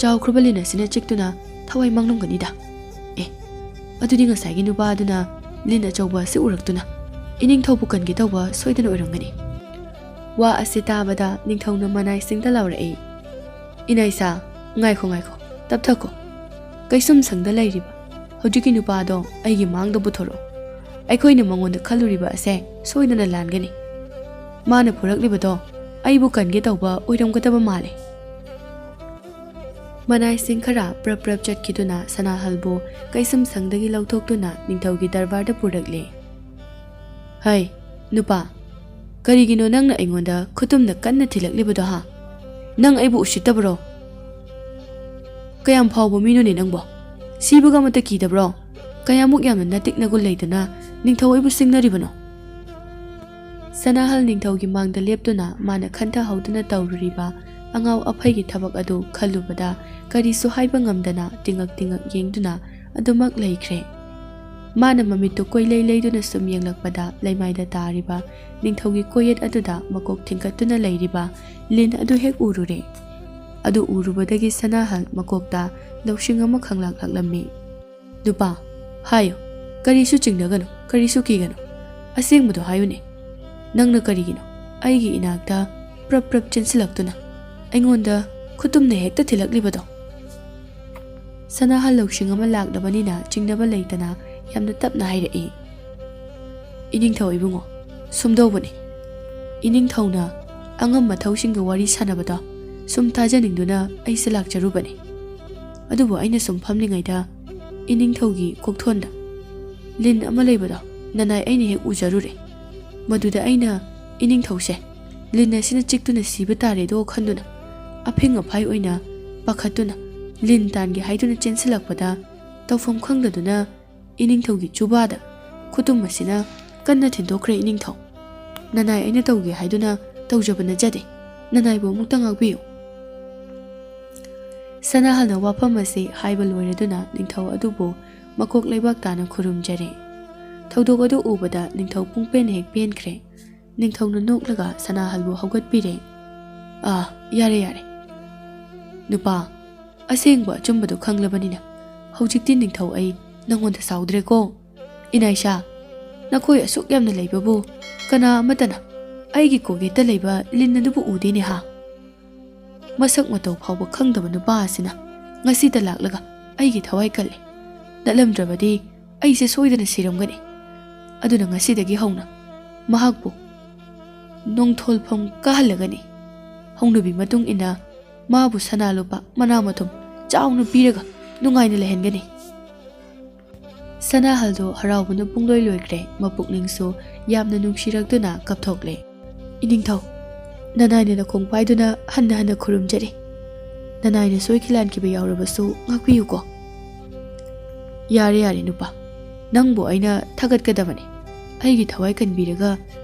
ꯆꯥꯎꯈ꯭ꯔꯕ ꯂꯤꯟ ꯑꯁꯤꯅ ꯆꯤꯛꯇꯨꯅ ꯊꯋꯥꯏ ꯃꯥꯡꯂꯝꯒꯅꯤꯗ꯫ ꯑꯦ, ꯑꯗꯨꯗꯤ ꯉꯁꯥꯏꯒꯤ ꯅꯨꯄꯥ ꯑꯗꯨꯅ ꯂꯤꯟ ꯑꯆꯧꯕ ꯑꯁꯤ ꯎꯔꯛꯇꯨꯅ ꯏꯅꯤꯡꯊꯧꯕꯨ ꯀꯟꯒꯦ ꯇꯧꯕ ꯁꯣꯏꯗꯅ ꯑꯣꯏꯔꯝꯒꯅꯤ꯫ ꯋꯥ ꯑꯁꯤ ꯇꯥꯕꯗ ꯅꯤꯡꯊꯧꯅ ꯃꯅꯥꯏꯁꯤꯡꯗ ꯂꯥꯎꯔꯛꯏ, "ꯏꯅꯥꯏꯁꯥ, ꯉꯥꯏꯈꯣ, ꯉꯥꯏꯈꯣ, ꯇꯞꯊꯈꯣ꯫ ꯀꯩꯁꯨꯝ ꯁꯪꯗ ꯂꯩꯔꯤꯕ ꯍꯧꯖꯤꯛꯀꯤ ꯅꯨꯄꯥꯗꯣ ꯑꯩꯒꯤ ꯃꯥꯡꯗ ꯄꯨꯊꯣꯔꯛꯑꯣ꯫ ꯑꯩꯈꯣꯏꯅ ꯃꯉꯣꯟꯗ ꯈꯜꯂꯨꯔꯤꯕ ꯑꯁꯦ ꯁꯣꯏꯗꯅ ꯂꯥꯟꯒꯅꯤ꯫ ꯃꯥꯅ ꯄꯨꯔꯛꯂꯤꯕꯗꯣ ꯑꯩꯕꯨ ꯀꯟꯒꯦ ꯇꯧꯕ ꯑꯣꯏꯔꯝꯒꯗꯕ ꯃꯥꯜꯂꯦ꯫" ꯃꯅꯥꯏꯁꯤꯡ ꯈꯔ ꯄ꯭ꯔꯞ ꯄ꯭ꯔꯞ ꯆꯠꯈꯤꯗꯨꯅ ꯁꯅꯥꯍꯜꯕꯨ ꯀꯩꯁꯨꯝ ꯁꯪꯗꯒꯤ ꯂꯧꯊꯣꯛꯇꯨꯅ ꯅꯤꯡꯊꯧꯒꯤ ꯗꯔꯕꯥꯔꯗ ꯄꯨꯔꯛꯂꯦ꯫ "ꯍꯩ, ꯅꯨꯄꯥ, ꯀꯔꯤꯒꯤꯅꯣ ꯅꯪꯅ ꯑꯩꯉꯣꯟꯗ ꯈꯨꯇꯨꯝꯅ ꯀꯟꯅ ꯊꯤꯜꯂꯛꯂꯤꯕꯗꯣ, ꯍꯥ? ꯅꯪ ꯑꯩꯕꯨ ꯎꯁꯤꯠꯇꯕ꯭ꯔꯣ? ꯀꯌꯥꯝ ꯐꯥꯎꯕ ꯃꯤꯅꯣꯅꯦ ꯅꯪꯕꯣ? ꯁꯤꯕꯒ ꯑꯃꯠꯇ ꯀꯤꯗꯕ꯭ꯔꯣ? ꯀꯌꯥꯃꯨꯛ ꯌꯥꯝꯅ ꯅꯇꯤꯛ ꯅꯒꯨꯟ ꯂꯩꯗꯅ ꯅꯤꯡꯊꯧ ꯑꯩꯕꯨ ꯁꯤꯡꯅꯔꯤꯕꯅꯣ?" ꯁꯅꯥꯍꯜ ꯅꯤꯡꯊꯧꯒꯤ ꯃꯥꯡꯗ ꯂꯦꯞꯇꯨꯅ ꯃꯥꯅ ꯈꯟꯊꯍꯧꯗꯅ ꯇꯧꯔꯨꯔꯤꯕ ꯑꯉꯥꯎ ꯑꯐꯩꯒꯤ ꯊꯕꯛ ꯑꯗꯨ ꯈꯜꯂꯨꯕꯗ ꯀꯔꯤꯁꯨ ꯍꯥꯏꯕ ꯉꯝꯗꯅ ꯇꯤꯉꯛ ꯇꯤꯉꯛ ꯌꯦꯡꯗꯨꯅ ꯑꯗꯨꯃꯛ ꯂꯩꯈ꯭ꯔꯦ꯫ ꯃꯥꯅ ꯃꯃꯤꯠꯇꯨ ꯀꯣꯏꯂꯩ ꯂꯩꯗꯨꯅ ꯁꯨꯝ ꯌꯦꯡꯂꯛꯄꯗ ꯂꯩꯃꯥꯏꯗ ꯇꯥꯔꯤꯕ ꯅꯤꯡꯊꯧꯒꯤ ꯀꯣꯌꯦꯠ ꯑꯗꯨꯗ ꯃꯀꯣꯛ ꯊꯤꯡꯀꯠꯇꯨꯅ ꯂꯩꯔꯤꯕ ꯂꯤꯟ ꯑꯗꯨ ꯍꯦꯛ ꯎꯔꯨꯔꯦ꯫ ꯑꯗꯨ ꯎꯔꯨꯕꯗꯒꯤ ꯁꯅꯥꯍꯜ ꯃꯀꯣꯛꯇ ꯂꯧꯁꯤꯡ ꯑꯃ ꯈꯪꯂꯥꯛ ꯂꯥꯛꯂꯝꯃꯤ꯫ "ꯅꯨꯄꯥ, ꯍꯥꯏꯌꯨ, ꯀꯔꯤꯁꯨ ꯆꯤꯡꯅꯒꯅꯨ, ꯀꯔꯤꯁꯨ ꯀꯤꯒꯅꯨ꯫ ꯑꯁꯦꯡꯕꯗꯣ ꯍꯥꯏꯌꯨꯅꯦ꯫ ꯅꯪꯅ ꯀꯔꯤꯒꯤꯅꯣ ꯑꯩꯒꯤ ꯏꯅꯥꯛꯇ ꯄ꯭ꯔꯞ ꯄ꯭ꯔꯞ ꯆꯦꯟꯁꯤꯜꯂꯛꯇꯨꯅ ꯑꯩꯉꯣꯟꯗ ꯈꯨꯇꯨꯝꯅ ꯍꯦꯛꯇ ꯊꯤꯜꯂꯛꯂꯤꯕꯗꯣ?" ꯁꯅꯥꯍꯜ ꯂꯧꯁꯤꯡ ꯑꯃ ꯂꯥꯛꯂꯕꯅꯤꯅ ꯆꯤꯡꯅꯕ ꯂꯩꯇꯅ ꯌꯥꯝꯅ ꯇꯞꯅ ꯍꯥꯏꯔꯛꯏ꯫ "ꯏꯅꯤꯡꯊꯧ ꯏꯕꯨꯡꯉꯣ, ꯁꯨꯝꯗꯧꯕꯅꯤ꯫ ꯏꯅꯤꯡꯊꯧꯅ ꯑꯉꯝ ꯃꯊꯧꯁꯤꯡꯒ ꯋꯥꯔꯤ ꯁꯥꯟꯅꯕꯗꯣ ꯁꯨꯝ ꯇꯥꯖꯅꯤꯡꯗꯨꯅ ꯑꯩꯁꯦ ꯂꯥꯛꯆꯔꯨꯕꯅꯤ꯫ ꯑꯗꯨꯕꯨ ꯑꯩꯅ ꯁꯨꯝ ꯐꯝꯂꯤꯉꯩꯗ ꯏꯅꯤꯡꯊꯧꯒꯤ ꯀꯣꯛꯊꯣꯟꯗ ꯂꯤꯟ ꯑꯃ ꯂꯩꯕꯗꯣ ꯅꯅꯥꯏ ꯑꯩꯅ ꯍꯦꯛ ꯎꯖꯔꯨꯔꯦ꯫ ꯃꯗꯨꯗ ꯑꯩꯅ ꯏꯅꯤꯡꯊꯧꯁꯦ ꯂꯤꯟ ꯑꯁꯤꯅ ꯆꯤꯛꯇꯨꯅ ꯁꯤꯕ ꯇꯥꯔꯦꯗꯣ ꯈꯟꯗꯨꯅ ꯑꯐꯤꯡ ꯑꯐꯥꯏ ꯑꯣꯏꯅ ꯄꯥꯈꯠꯇꯨꯅ ꯂꯤꯟ ꯇꯥꯟꯒꯦ ꯍꯥꯏꯗꯨꯅ ꯆꯦꯟꯁꯤꯜꯂꯛꯄꯗ ꯇꯧꯐꯝ ꯈꯪꯗꯗꯨꯅ ꯏꯅꯤꯡꯊꯧꯒꯤ ꯆꯨꯕꯥꯗ ꯈꯨꯇꯨꯝ ꯑꯁꯤꯅ ꯀꯟꯅ ꯊꯤꯟꯗꯣꯛꯈ꯭ꯔꯦ ꯏꯅꯤꯡꯊꯧ꯫ ꯅꯅꯥꯏ ꯑꯩꯅ ꯇꯧꯒꯦ ꯍꯥꯏꯗꯨꯅ ꯇꯧꯖꯕ ꯅꯠꯆꯗꯦ꯫ ꯅꯅꯥꯏꯕꯨ ꯑꯃꯨꯛꯇ ꯉꯥꯛꯄꯤꯌꯨ꯫" ꯁꯅꯥꯍꯜꯅ ꯋꯥꯐꯝ ꯑꯁꯤ ꯍꯥꯏꯕ ꯂꯣꯏꯔꯗꯨꯅ ꯅꯤꯡꯊꯧ ꯑꯗꯨꯕꯨ ꯃꯀꯣꯛ ꯂꯩꯕꯥꯛ ꯇꯥꯅ ꯈꯨꯔꯨꯝꯖꯔꯦ꯫ ꯊꯧꯗꯣꯛ ꯑꯗꯨ ꯎꯕꯗ ꯅꯤꯡꯊꯧ ꯄꯨꯡꯄꯦꯟ ꯍꯦꯛ ꯄꯦꯟꯈ꯭ꯔꯦ꯫ ꯅꯤꯡꯊꯧꯅ ꯅꯣꯛꯂꯒ ꯁꯅꯥꯍꯜꯕꯨ ꯍꯧꯒꯠꯄꯤꯔꯦ꯫ "ꯑꯥ, ꯌꯥꯔꯦ, ꯌꯥꯔꯦ꯫ ꯅꯨꯄꯥ, ꯑꯁꯦꯡꯕ ꯑꯆꯨꯝꯕꯗꯨ ꯈꯪꯂꯕꯅꯤꯅ ꯍꯧꯖꯤꯛꯇꯤ ꯅꯤꯡꯊꯧ ꯑꯩ ꯅꯪꯉꯣꯟꯗ ꯁꯥꯎꯗ꯭ꯔꯦꯀꯣ? ꯏꯅꯥꯏꯁꯥ, ꯅꯈꯣꯏ ꯑꯁꯨꯛ ꯌꯥꯝꯅ ꯂꯩꯕꯕꯨ ꯀꯅꯥ ꯑꯃꯠꯇꯅ ꯑꯩꯒꯤ ꯀꯣꯛꯌꯦꯠꯇ ꯂꯩꯕ ꯂꯤꯟ ꯑꯗꯨꯕꯨ ꯎꯗꯦꯅꯦ ꯍꯥ? ꯃꯁꯛ ꯃꯇꯧ ꯐꯥꯎꯕ ꯈꯪꯗꯕ ꯅꯨꯄꯥ ꯑꯁꯤꯅ ꯉꯁꯤꯗ ꯂꯥꯛꯂꯒ ꯑꯩꯒꯤ ꯊꯋꯥꯏ ꯀꯜꯂꯦ꯫ ꯅꯠꯂꯝꯗ꯭ꯔꯕꯗꯤ ꯑꯩꯁꯦ ꯁꯣꯏꯗꯅ ꯁꯤꯔꯝꯒꯅꯤ꯫ ꯑꯗꯨꯅ ꯉꯁꯤꯗꯒꯤ ꯍꯧꯅ ꯃꯍꯥꯛꯄꯨ ꯅꯣꯡꯊꯣꯜꯐꯝ ꯀꯥꯍꯜꯂꯒꯅꯤ꯫ ꯍꯧꯅꯕꯤ ꯃꯇꯨꯡ ꯏꯟꯅ ꯃꯥꯕꯨ ꯁꯅꯥ ꯂꯨꯄꯥ ꯃꯅꯥ ꯃꯊꯨꯝ ꯆꯥꯎꯅ ꯄꯤꯔꯒ ꯅꯨꯡꯉꯥꯏꯅ ꯂꯩꯍꯟꯒꯅꯤ꯫ ꯁꯅꯥꯍꯜꯗꯣ ꯍꯔꯥꯎꯕꯅ ꯄꯨꯡꯂꯣꯏ ꯂꯣꯏꯈ꯭ꯔꯦ꯫ ꯃꯄꯨꯛꯅꯤꯡꯁꯨ ꯌꯥꯝꯅ ꯅꯨꯡꯁꯤꯔꯛꯇꯨꯅ ꯀꯞꯊꯣꯛꯂꯦ꯫ "ꯏꯅꯤꯡꯊꯧ, ꯅꯅꯥꯏꯅ ꯅꯈꯣꯡ ꯄꯥꯏꯗꯨꯅ ꯍꯟꯅ ꯍꯟꯅ ꯈꯨꯔꯨꯝꯖꯔꯤ꯫ ꯅꯅꯥꯏꯅ ꯁꯣꯏꯈꯤ ꯂꯥꯟꯈꯤꯕ ꯌꯥꯎꯔꯕꯁꯨ ꯉꯥꯛꯄꯤꯌꯨꯀꯣ꯫" "ꯌꯥꯔꯦ, ꯌꯥꯔꯦ ꯅꯨꯄꯥ, ꯅꯪꯕꯨ ꯑꯩꯅ ꯊꯥꯒꯠꯀꯗꯕꯅꯤ꯫ ꯑꯩꯒꯤ ꯊꯋꯥꯏ ꯀꯟꯕꯤꯔꯒ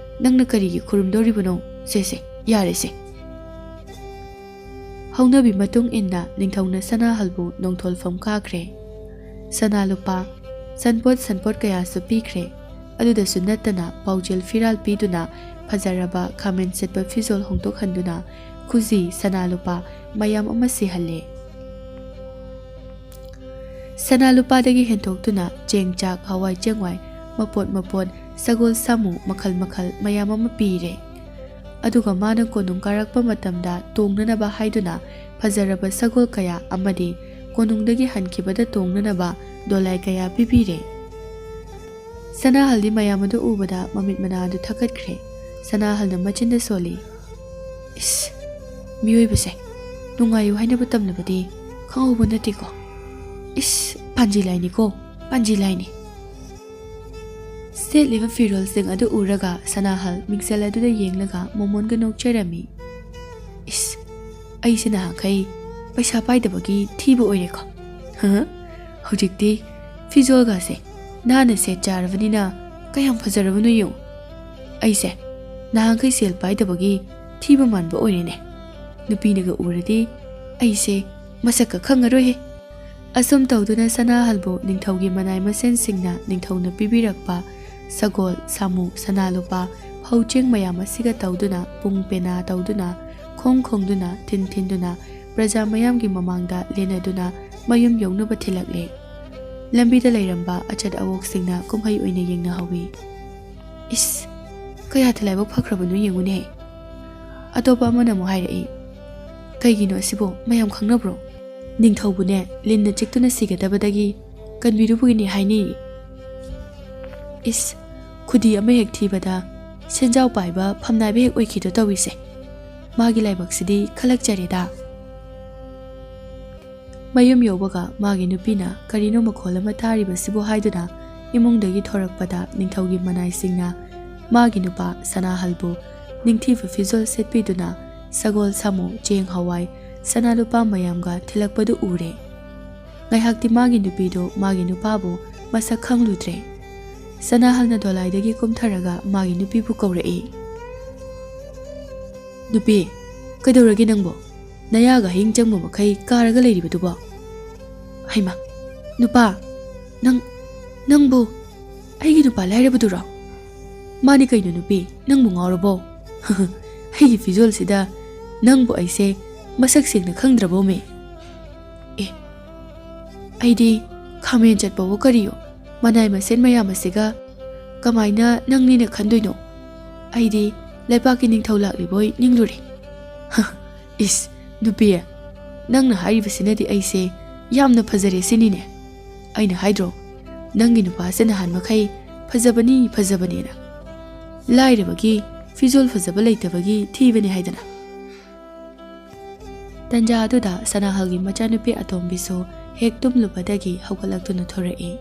ꯅꯪꯅ ꯀꯔꯤꯒꯤ ꯈꯨꯔꯨꯝꯗꯧꯔꯤꯕꯅꯣ? ꯁꯦ ꯁꯦ, ꯌꯥꯔꯦꯁꯦ꯫" ꯍꯧꯅꯕꯤ ꯃꯇꯨꯡ ꯏꯟꯅ ꯅꯤꯡꯊꯧꯅ ꯁꯅꯥꯍꯜꯕꯨ ꯅꯣꯡꯊꯣꯜꯐꯝ ꯀꯥꯈ꯭ꯔꯦ꯫ ꯁꯅꯥ ꯂꯨꯄꯥ, ꯁꯟꯄꯣꯠ ꯁꯟꯄꯣꯠ ꯀꯌꯥꯁꯨ ꯄꯤꯈ꯭ꯔꯦ꯫ ꯑꯗꯨꯗꯁꯨ ꯅꯠꯇꯅ ꯄꯥꯎꯖꯦꯜ ꯐꯤꯔꯥꯜ ꯄꯤꯗꯨꯅ ꯐꯖꯔꯕ ꯈꯥꯃꯦꯟ ꯁꯤꯠꯄ ꯐꯤꯖꯣꯜ ꯍꯣꯡꯗꯣꯛꯍꯟꯗꯨꯅ ꯈꯨꯖꯤ, ꯁꯅꯥ ꯂꯨꯄꯥ ꯃꯌꯥꯝ ꯑꯃ ꯁꯤꯍꯜꯂꯦ꯫ ꯁꯅꯥ ꯂꯨꯄꯥꯗꯒꯤ ꯍꯦꯟꯊꯣꯛꯇꯨꯅ ꯆꯦꯡ ꯆꯥꯛ, ꯍꯋꯥꯏ ꯆꯦꯡꯋꯥꯏ, ꯃꯄꯣꯠ ꯃꯄꯣꯠ, ꯁꯒꯣꯜ ꯁꯥꯃꯨ ꯃꯈꯜ ꯃꯈꯜ ꯃꯌꯥꯝ ꯑꯃ ꯄꯤꯔꯦ꯫ ꯑꯗꯨꯒ ꯃꯥꯅ ꯀꯣꯅꯨꯡ ꯀꯥꯔꯛꯄ ꯃꯇꯝꯗ ꯇꯣꯡꯅꯅꯕ ꯍꯥꯏꯗꯨꯅ ꯐꯖꯔꯕ ꯁꯒꯣꯜ ꯀꯌꯥ ꯑꯃꯗꯤ ꯀꯣꯅꯨꯡꯗꯒꯤ ꯍꯟꯈꯤꯕꯗ ꯇꯣꯡꯅꯅꯕ ꯗꯣꯂꯥꯏ ꯀꯌꯥ ꯄꯤꯕꯤꯔꯦ꯫ ꯁꯅꯥꯍꯜꯗꯤ ꯃꯌꯥꯝ ꯑꯗꯨ ꯎꯕꯗ ꯃꯃꯤꯠ ꯃꯅꯥ ꯑꯗꯨ ꯊꯛꯀꯠꯈ꯭ꯔꯦ꯫ ꯁꯅꯥꯍꯜꯅ ꯃꯆꯤꯟꯗ ꯁꯣꯜꯂꯤ, "ꯏꯁ, ꯃꯤꯑꯣꯏꯕꯁꯦ ꯅꯨꯡꯉꯥꯏꯌꯨ ꯍꯥꯏꯅꯕ ꯇꯝꯂꯕꯗꯤ ꯈꯪꯍꯧꯕ ꯅꯠꯇꯦꯀꯣ꯫ ꯏꯁ, ꯄꯥꯟꯖꯤ ꯂꯥꯏꯅꯤꯀꯣ, ꯄꯥꯟꯖꯤ ꯂꯥꯏꯅꯤ꯫" ꯁꯦꯠꯂꯤꯕ ꯐꯤꯔꯣꯜꯁꯤꯡ ꯑꯗꯨ ꯎꯔꯒ ꯁꯅꯥꯍꯜ ꯃꯤꯡꯁꯦꯜ ꯑꯗꯨꯗ ꯌꯦꯡꯂꯒ ꯃꯣꯃꯣꯟꯒ ꯅꯣꯛꯆꯔꯝꯃꯤ꯫ "ꯏꯁ, ꯑꯩꯁꯦ ꯅꯍꯥꯟꯈꯩ ꯄꯩꯁꯥ ꯄꯥꯏꯗꯕꯒꯤ ꯊꯤꯕ ꯑꯣꯏꯔꯦꯀꯣ꯫ ꯍ? ꯍꯧꯖꯤꯛꯇꯤ ꯐꯤꯖꯣꯜꯒꯁꯦ ꯅꯥꯟꯅ ꯁꯦꯠ ꯆꯥꯔꯕꯅꯤꯅ ꯀꯌꯥꯝ ꯐꯖꯔꯕꯅꯣ ꯌꯦꯡꯉꯨ꯫ ꯑꯩꯁꯦ ꯅꯍꯥꯟꯈꯩ ꯁꯦꯜ ꯄꯥꯏꯗꯕꯒꯤ ꯊꯤꯕ ꯃꯥꯟꯕ ꯑꯣꯏꯔꯦꯅꯦ꯫ ꯅꯨꯄꯤꯅꯒ ꯎꯔꯗꯤ ꯑꯩꯁꯦ ꯃꯁꯛꯀ ꯈꯪꯉꯔꯣꯏꯍꯦ꯫" ꯑꯁꯨꯝ ꯇꯧꯗꯨꯅ ꯁꯅꯥꯍꯜꯕꯨ ꯅꯤꯡꯊꯧꯒꯤ ꯃꯅꯥꯏ ꯃꯁꯦꯟꯁꯤꯡꯅ ꯅꯤꯡꯊꯧꯅ ꯄꯤꯕꯤꯔꯛꯄ ꯁꯒꯣꯜ, ꯁꯥꯃꯨ, ꯁꯅꯥ ꯂꯨꯄꯥ, ꯐꯧ ꯆꯦꯡ ꯃꯌꯥꯝ ꯑꯁꯤꯒ ꯇꯧꯗꯨꯅ ꯄꯨꯡ ꯄꯦꯅꯥ ꯇꯧꯗꯨꯅ, ꯈꯣꯡ ꯈꯣꯡꯗꯨꯅ, ꯊꯤꯟ ꯊꯤꯟꯗꯨꯅ, ꯄ꯭ꯔꯖꯥ ꯃꯌꯥꯝꯒꯤ ꯃꯃꯥꯡꯗ ꯂꯦꯟꯅꯗꯨꯅ ꯃꯌꯨꯝ ꯌꯧꯅꯕ ꯊꯤꯜꯂꯛꯂꯦ꯫ ꯂꯝꯕꯤꯗ ꯂꯩꯔꯝꯕ ꯑꯆꯠ ꯑꯋꯣꯛꯁꯤꯡꯅ ꯀꯨꯝꯍꯩ ꯑꯣꯏꯅ ꯌꯦꯡꯅꯍꯧꯋꯤ꯫ "ꯏꯁ, ꯀꯌꯥꯗ ꯂꯥꯏꯕꯛ ꯐꯈ꯭ꯔꯕꯅꯣ ꯌꯦꯡꯉꯨꯅꯦ!" ꯑꯇꯣꯞꯄ ꯑꯃꯅ ꯑꯃꯨꯛ ꯍꯥꯏꯔꯛꯏ꯫ "ꯀꯩꯒꯤꯅꯣ ꯑꯁꯤꯕꯣ? ꯃꯌꯥꯝ ꯈꯪꯅꯕ꯭ꯔꯣ?" "ꯅꯤꯡꯊꯧꯕꯨꯅꯦ, ꯂꯤꯟꯅ ꯆꯤꯛꯇꯨꯅ ꯁꯤꯒꯗꯕꯗꯒꯤ ꯀꯟꯕꯤꯔꯨꯕꯒꯤꯅꯦ ꯍꯥꯏꯅꯩ꯫" "ꯏꯁ, ꯈꯨꯗꯤ ꯑꯃ ꯍꯦꯛ ꯊꯤꯕꯗ ꯁꯦꯟꯖꯥꯎ ꯄꯥꯏꯕ ꯐꯝꯅꯥꯏꯕ ꯍꯦꯛ ꯑꯣꯏꯈꯤꯗꯣ ꯇꯧꯔꯤꯁꯦ꯫ ꯃꯥꯒꯤ ꯂꯥꯏꯕꯛꯁꯤꯗꯤ ꯈꯜꯂꯛꯆꯔꯦꯗ꯫" ꯃꯌꯨꯝ ꯌꯧꯕꯒ ꯃꯥꯒꯤ ꯅꯨꯄꯤꯅ ꯀꯔꯤꯅꯣ ꯃꯈꯣꯜ ꯑꯃ ꯇꯥꯔꯤꯕꯁꯤꯕꯨ ꯍꯥꯏꯗꯨꯅ ꯏꯃꯨꯡꯗꯒꯤ ꯊꯣꯔꯛꯄꯗ, ꯅꯤꯡꯊꯧꯒꯤ ꯃꯅꯥꯏꯁꯤꯡꯅ ꯃꯥꯒꯤ ꯅꯨꯄꯥ ꯁꯅꯥꯍꯜꯕꯨ ꯅꯤꯡꯊꯤꯕ ꯐꯤꯖꯣꯜ ꯁꯦꯠꯄꯤꯗꯨꯅ ꯁꯒꯣꯜ, ꯁꯥꯃꯨ, ꯆꯦꯡ, ꯍꯋꯥꯏ, ꯁꯅꯥ ꯂꯨꯄꯥ ꯃꯌꯥꯝꯒ ꯊꯤꯜꯂꯛꯄꯗꯨ ꯎꯔꯦ꯫ ꯉꯥꯏꯍꯥꯛꯇꯤ ꯃꯥꯒꯤ ꯅꯨꯄꯤꯗꯨ ꯃꯥꯒꯤ ꯅꯨꯄꯥꯕꯨ ꯃꯁꯛ ꯈꯪꯂꯨꯗ꯭ꯔꯦ꯫ ꯁꯅꯥꯍꯜꯅ ꯗꯣꯂꯥꯏꯗꯒꯤ ꯀꯨꯝꯊꯔꯒ ꯃꯥꯒꯤ ꯅꯨꯄꯤꯕꯨ ꯀꯧꯔꯛꯏ꯫ "ꯅꯨꯄꯤ, ꯀꯩꯗꯧꯔꯒꯦ ꯅꯪꯕꯣ? ꯅꯌꯥꯒ ꯍꯌꯤꯡ ꯆꯪꯕ ꯃꯈꯩ ꯀꯥꯔꯒ ꯂꯩꯔꯤꯕꯗꯨꯕꯣ?" "ꯍꯩꯃꯥ, ꯅꯨꯄꯥ, ꯅꯪ, ꯅꯪꯕꯨ ꯑꯩꯒꯤ ꯅꯨꯄꯥ ꯂꯥꯏꯔꯕꯗꯨꯔꯣ?" "ꯃꯥꯅꯤ ꯀꯩꯅꯣ ꯅꯨꯄꯤ, ꯅꯪꯕꯨ ꯉꯥꯎꯔꯕꯣ? ꯑꯩꯒꯤ ꯐꯤꯖꯣꯜꯁꯤꯗ ꯅꯪꯕꯨ ꯑꯩꯁꯦ ꯃꯁꯛ ꯁꯦꯡꯅ ꯈꯪꯗ꯭ꯔꯕꯣꯃꯦ?" "ꯑꯦ, ꯑꯩꯗꯤ ꯈꯥꯃꯦꯟ ꯆꯠꯄꯕꯨ ꯀꯔꯤꯌꯣ, ꯃꯅꯥꯏ ꯃꯁꯤꯟ ꯃꯌꯥꯝ ꯑꯁꯤꯒ ꯀꯃꯥꯏꯅ ꯅꯪꯅꯤꯅ ꯈꯟꯗꯣꯏꯅꯣ? ꯑꯩꯗꯤ ꯂꯩꯄꯥꯛꯀꯤ ꯅꯤꯡꯊꯧ ꯂꯥꯛꯂꯤꯕꯣꯏ ꯅꯤꯡꯂꯨꯔꯦ꯫" "ꯏꯁ, ꯅꯨꯄꯤ, ꯅꯪꯅ ꯍꯥꯏꯔꯤꯕꯁꯤꯅꯗꯤ ꯑꯩꯁꯦ ꯌꯥꯝꯅ ꯐꯖꯔꯦ ꯁꯤꯅꯤꯅꯦ꯫ ꯑꯩꯅ ꯍꯥꯏꯗ꯭ꯔꯣ, ꯅꯪꯒꯤ ꯅꯨꯄꯥꯁꯦ ꯅꯍꯥꯟ ꯃꯈꯩ ꯐꯖꯕꯅꯤ, ꯐꯖꯕꯅꯦꯅ꯫ ꯂꯥꯏꯔꯕꯒꯤ ꯐꯤꯖꯣꯜ ꯐꯖꯕ ꯂꯩꯇꯕꯒꯤ ꯊꯤꯕꯅꯤ ꯍꯥꯏꯗꯅ꯫" ꯇꯟꯖꯥ ꯑꯗꯨꯗ ꯁꯅꯥꯍꯜꯒꯤ ꯃꯆꯥꯅꯨꯄꯤ ꯑꯇꯣꯝꯕꯤꯁꯨ ꯍꯦꯛ ꯇꯨꯝꯂꯨꯕꯗꯒꯤ ꯍꯧꯒꯠꯂꯛꯇꯨꯅ ꯊꯣꯔꯛꯏ꯫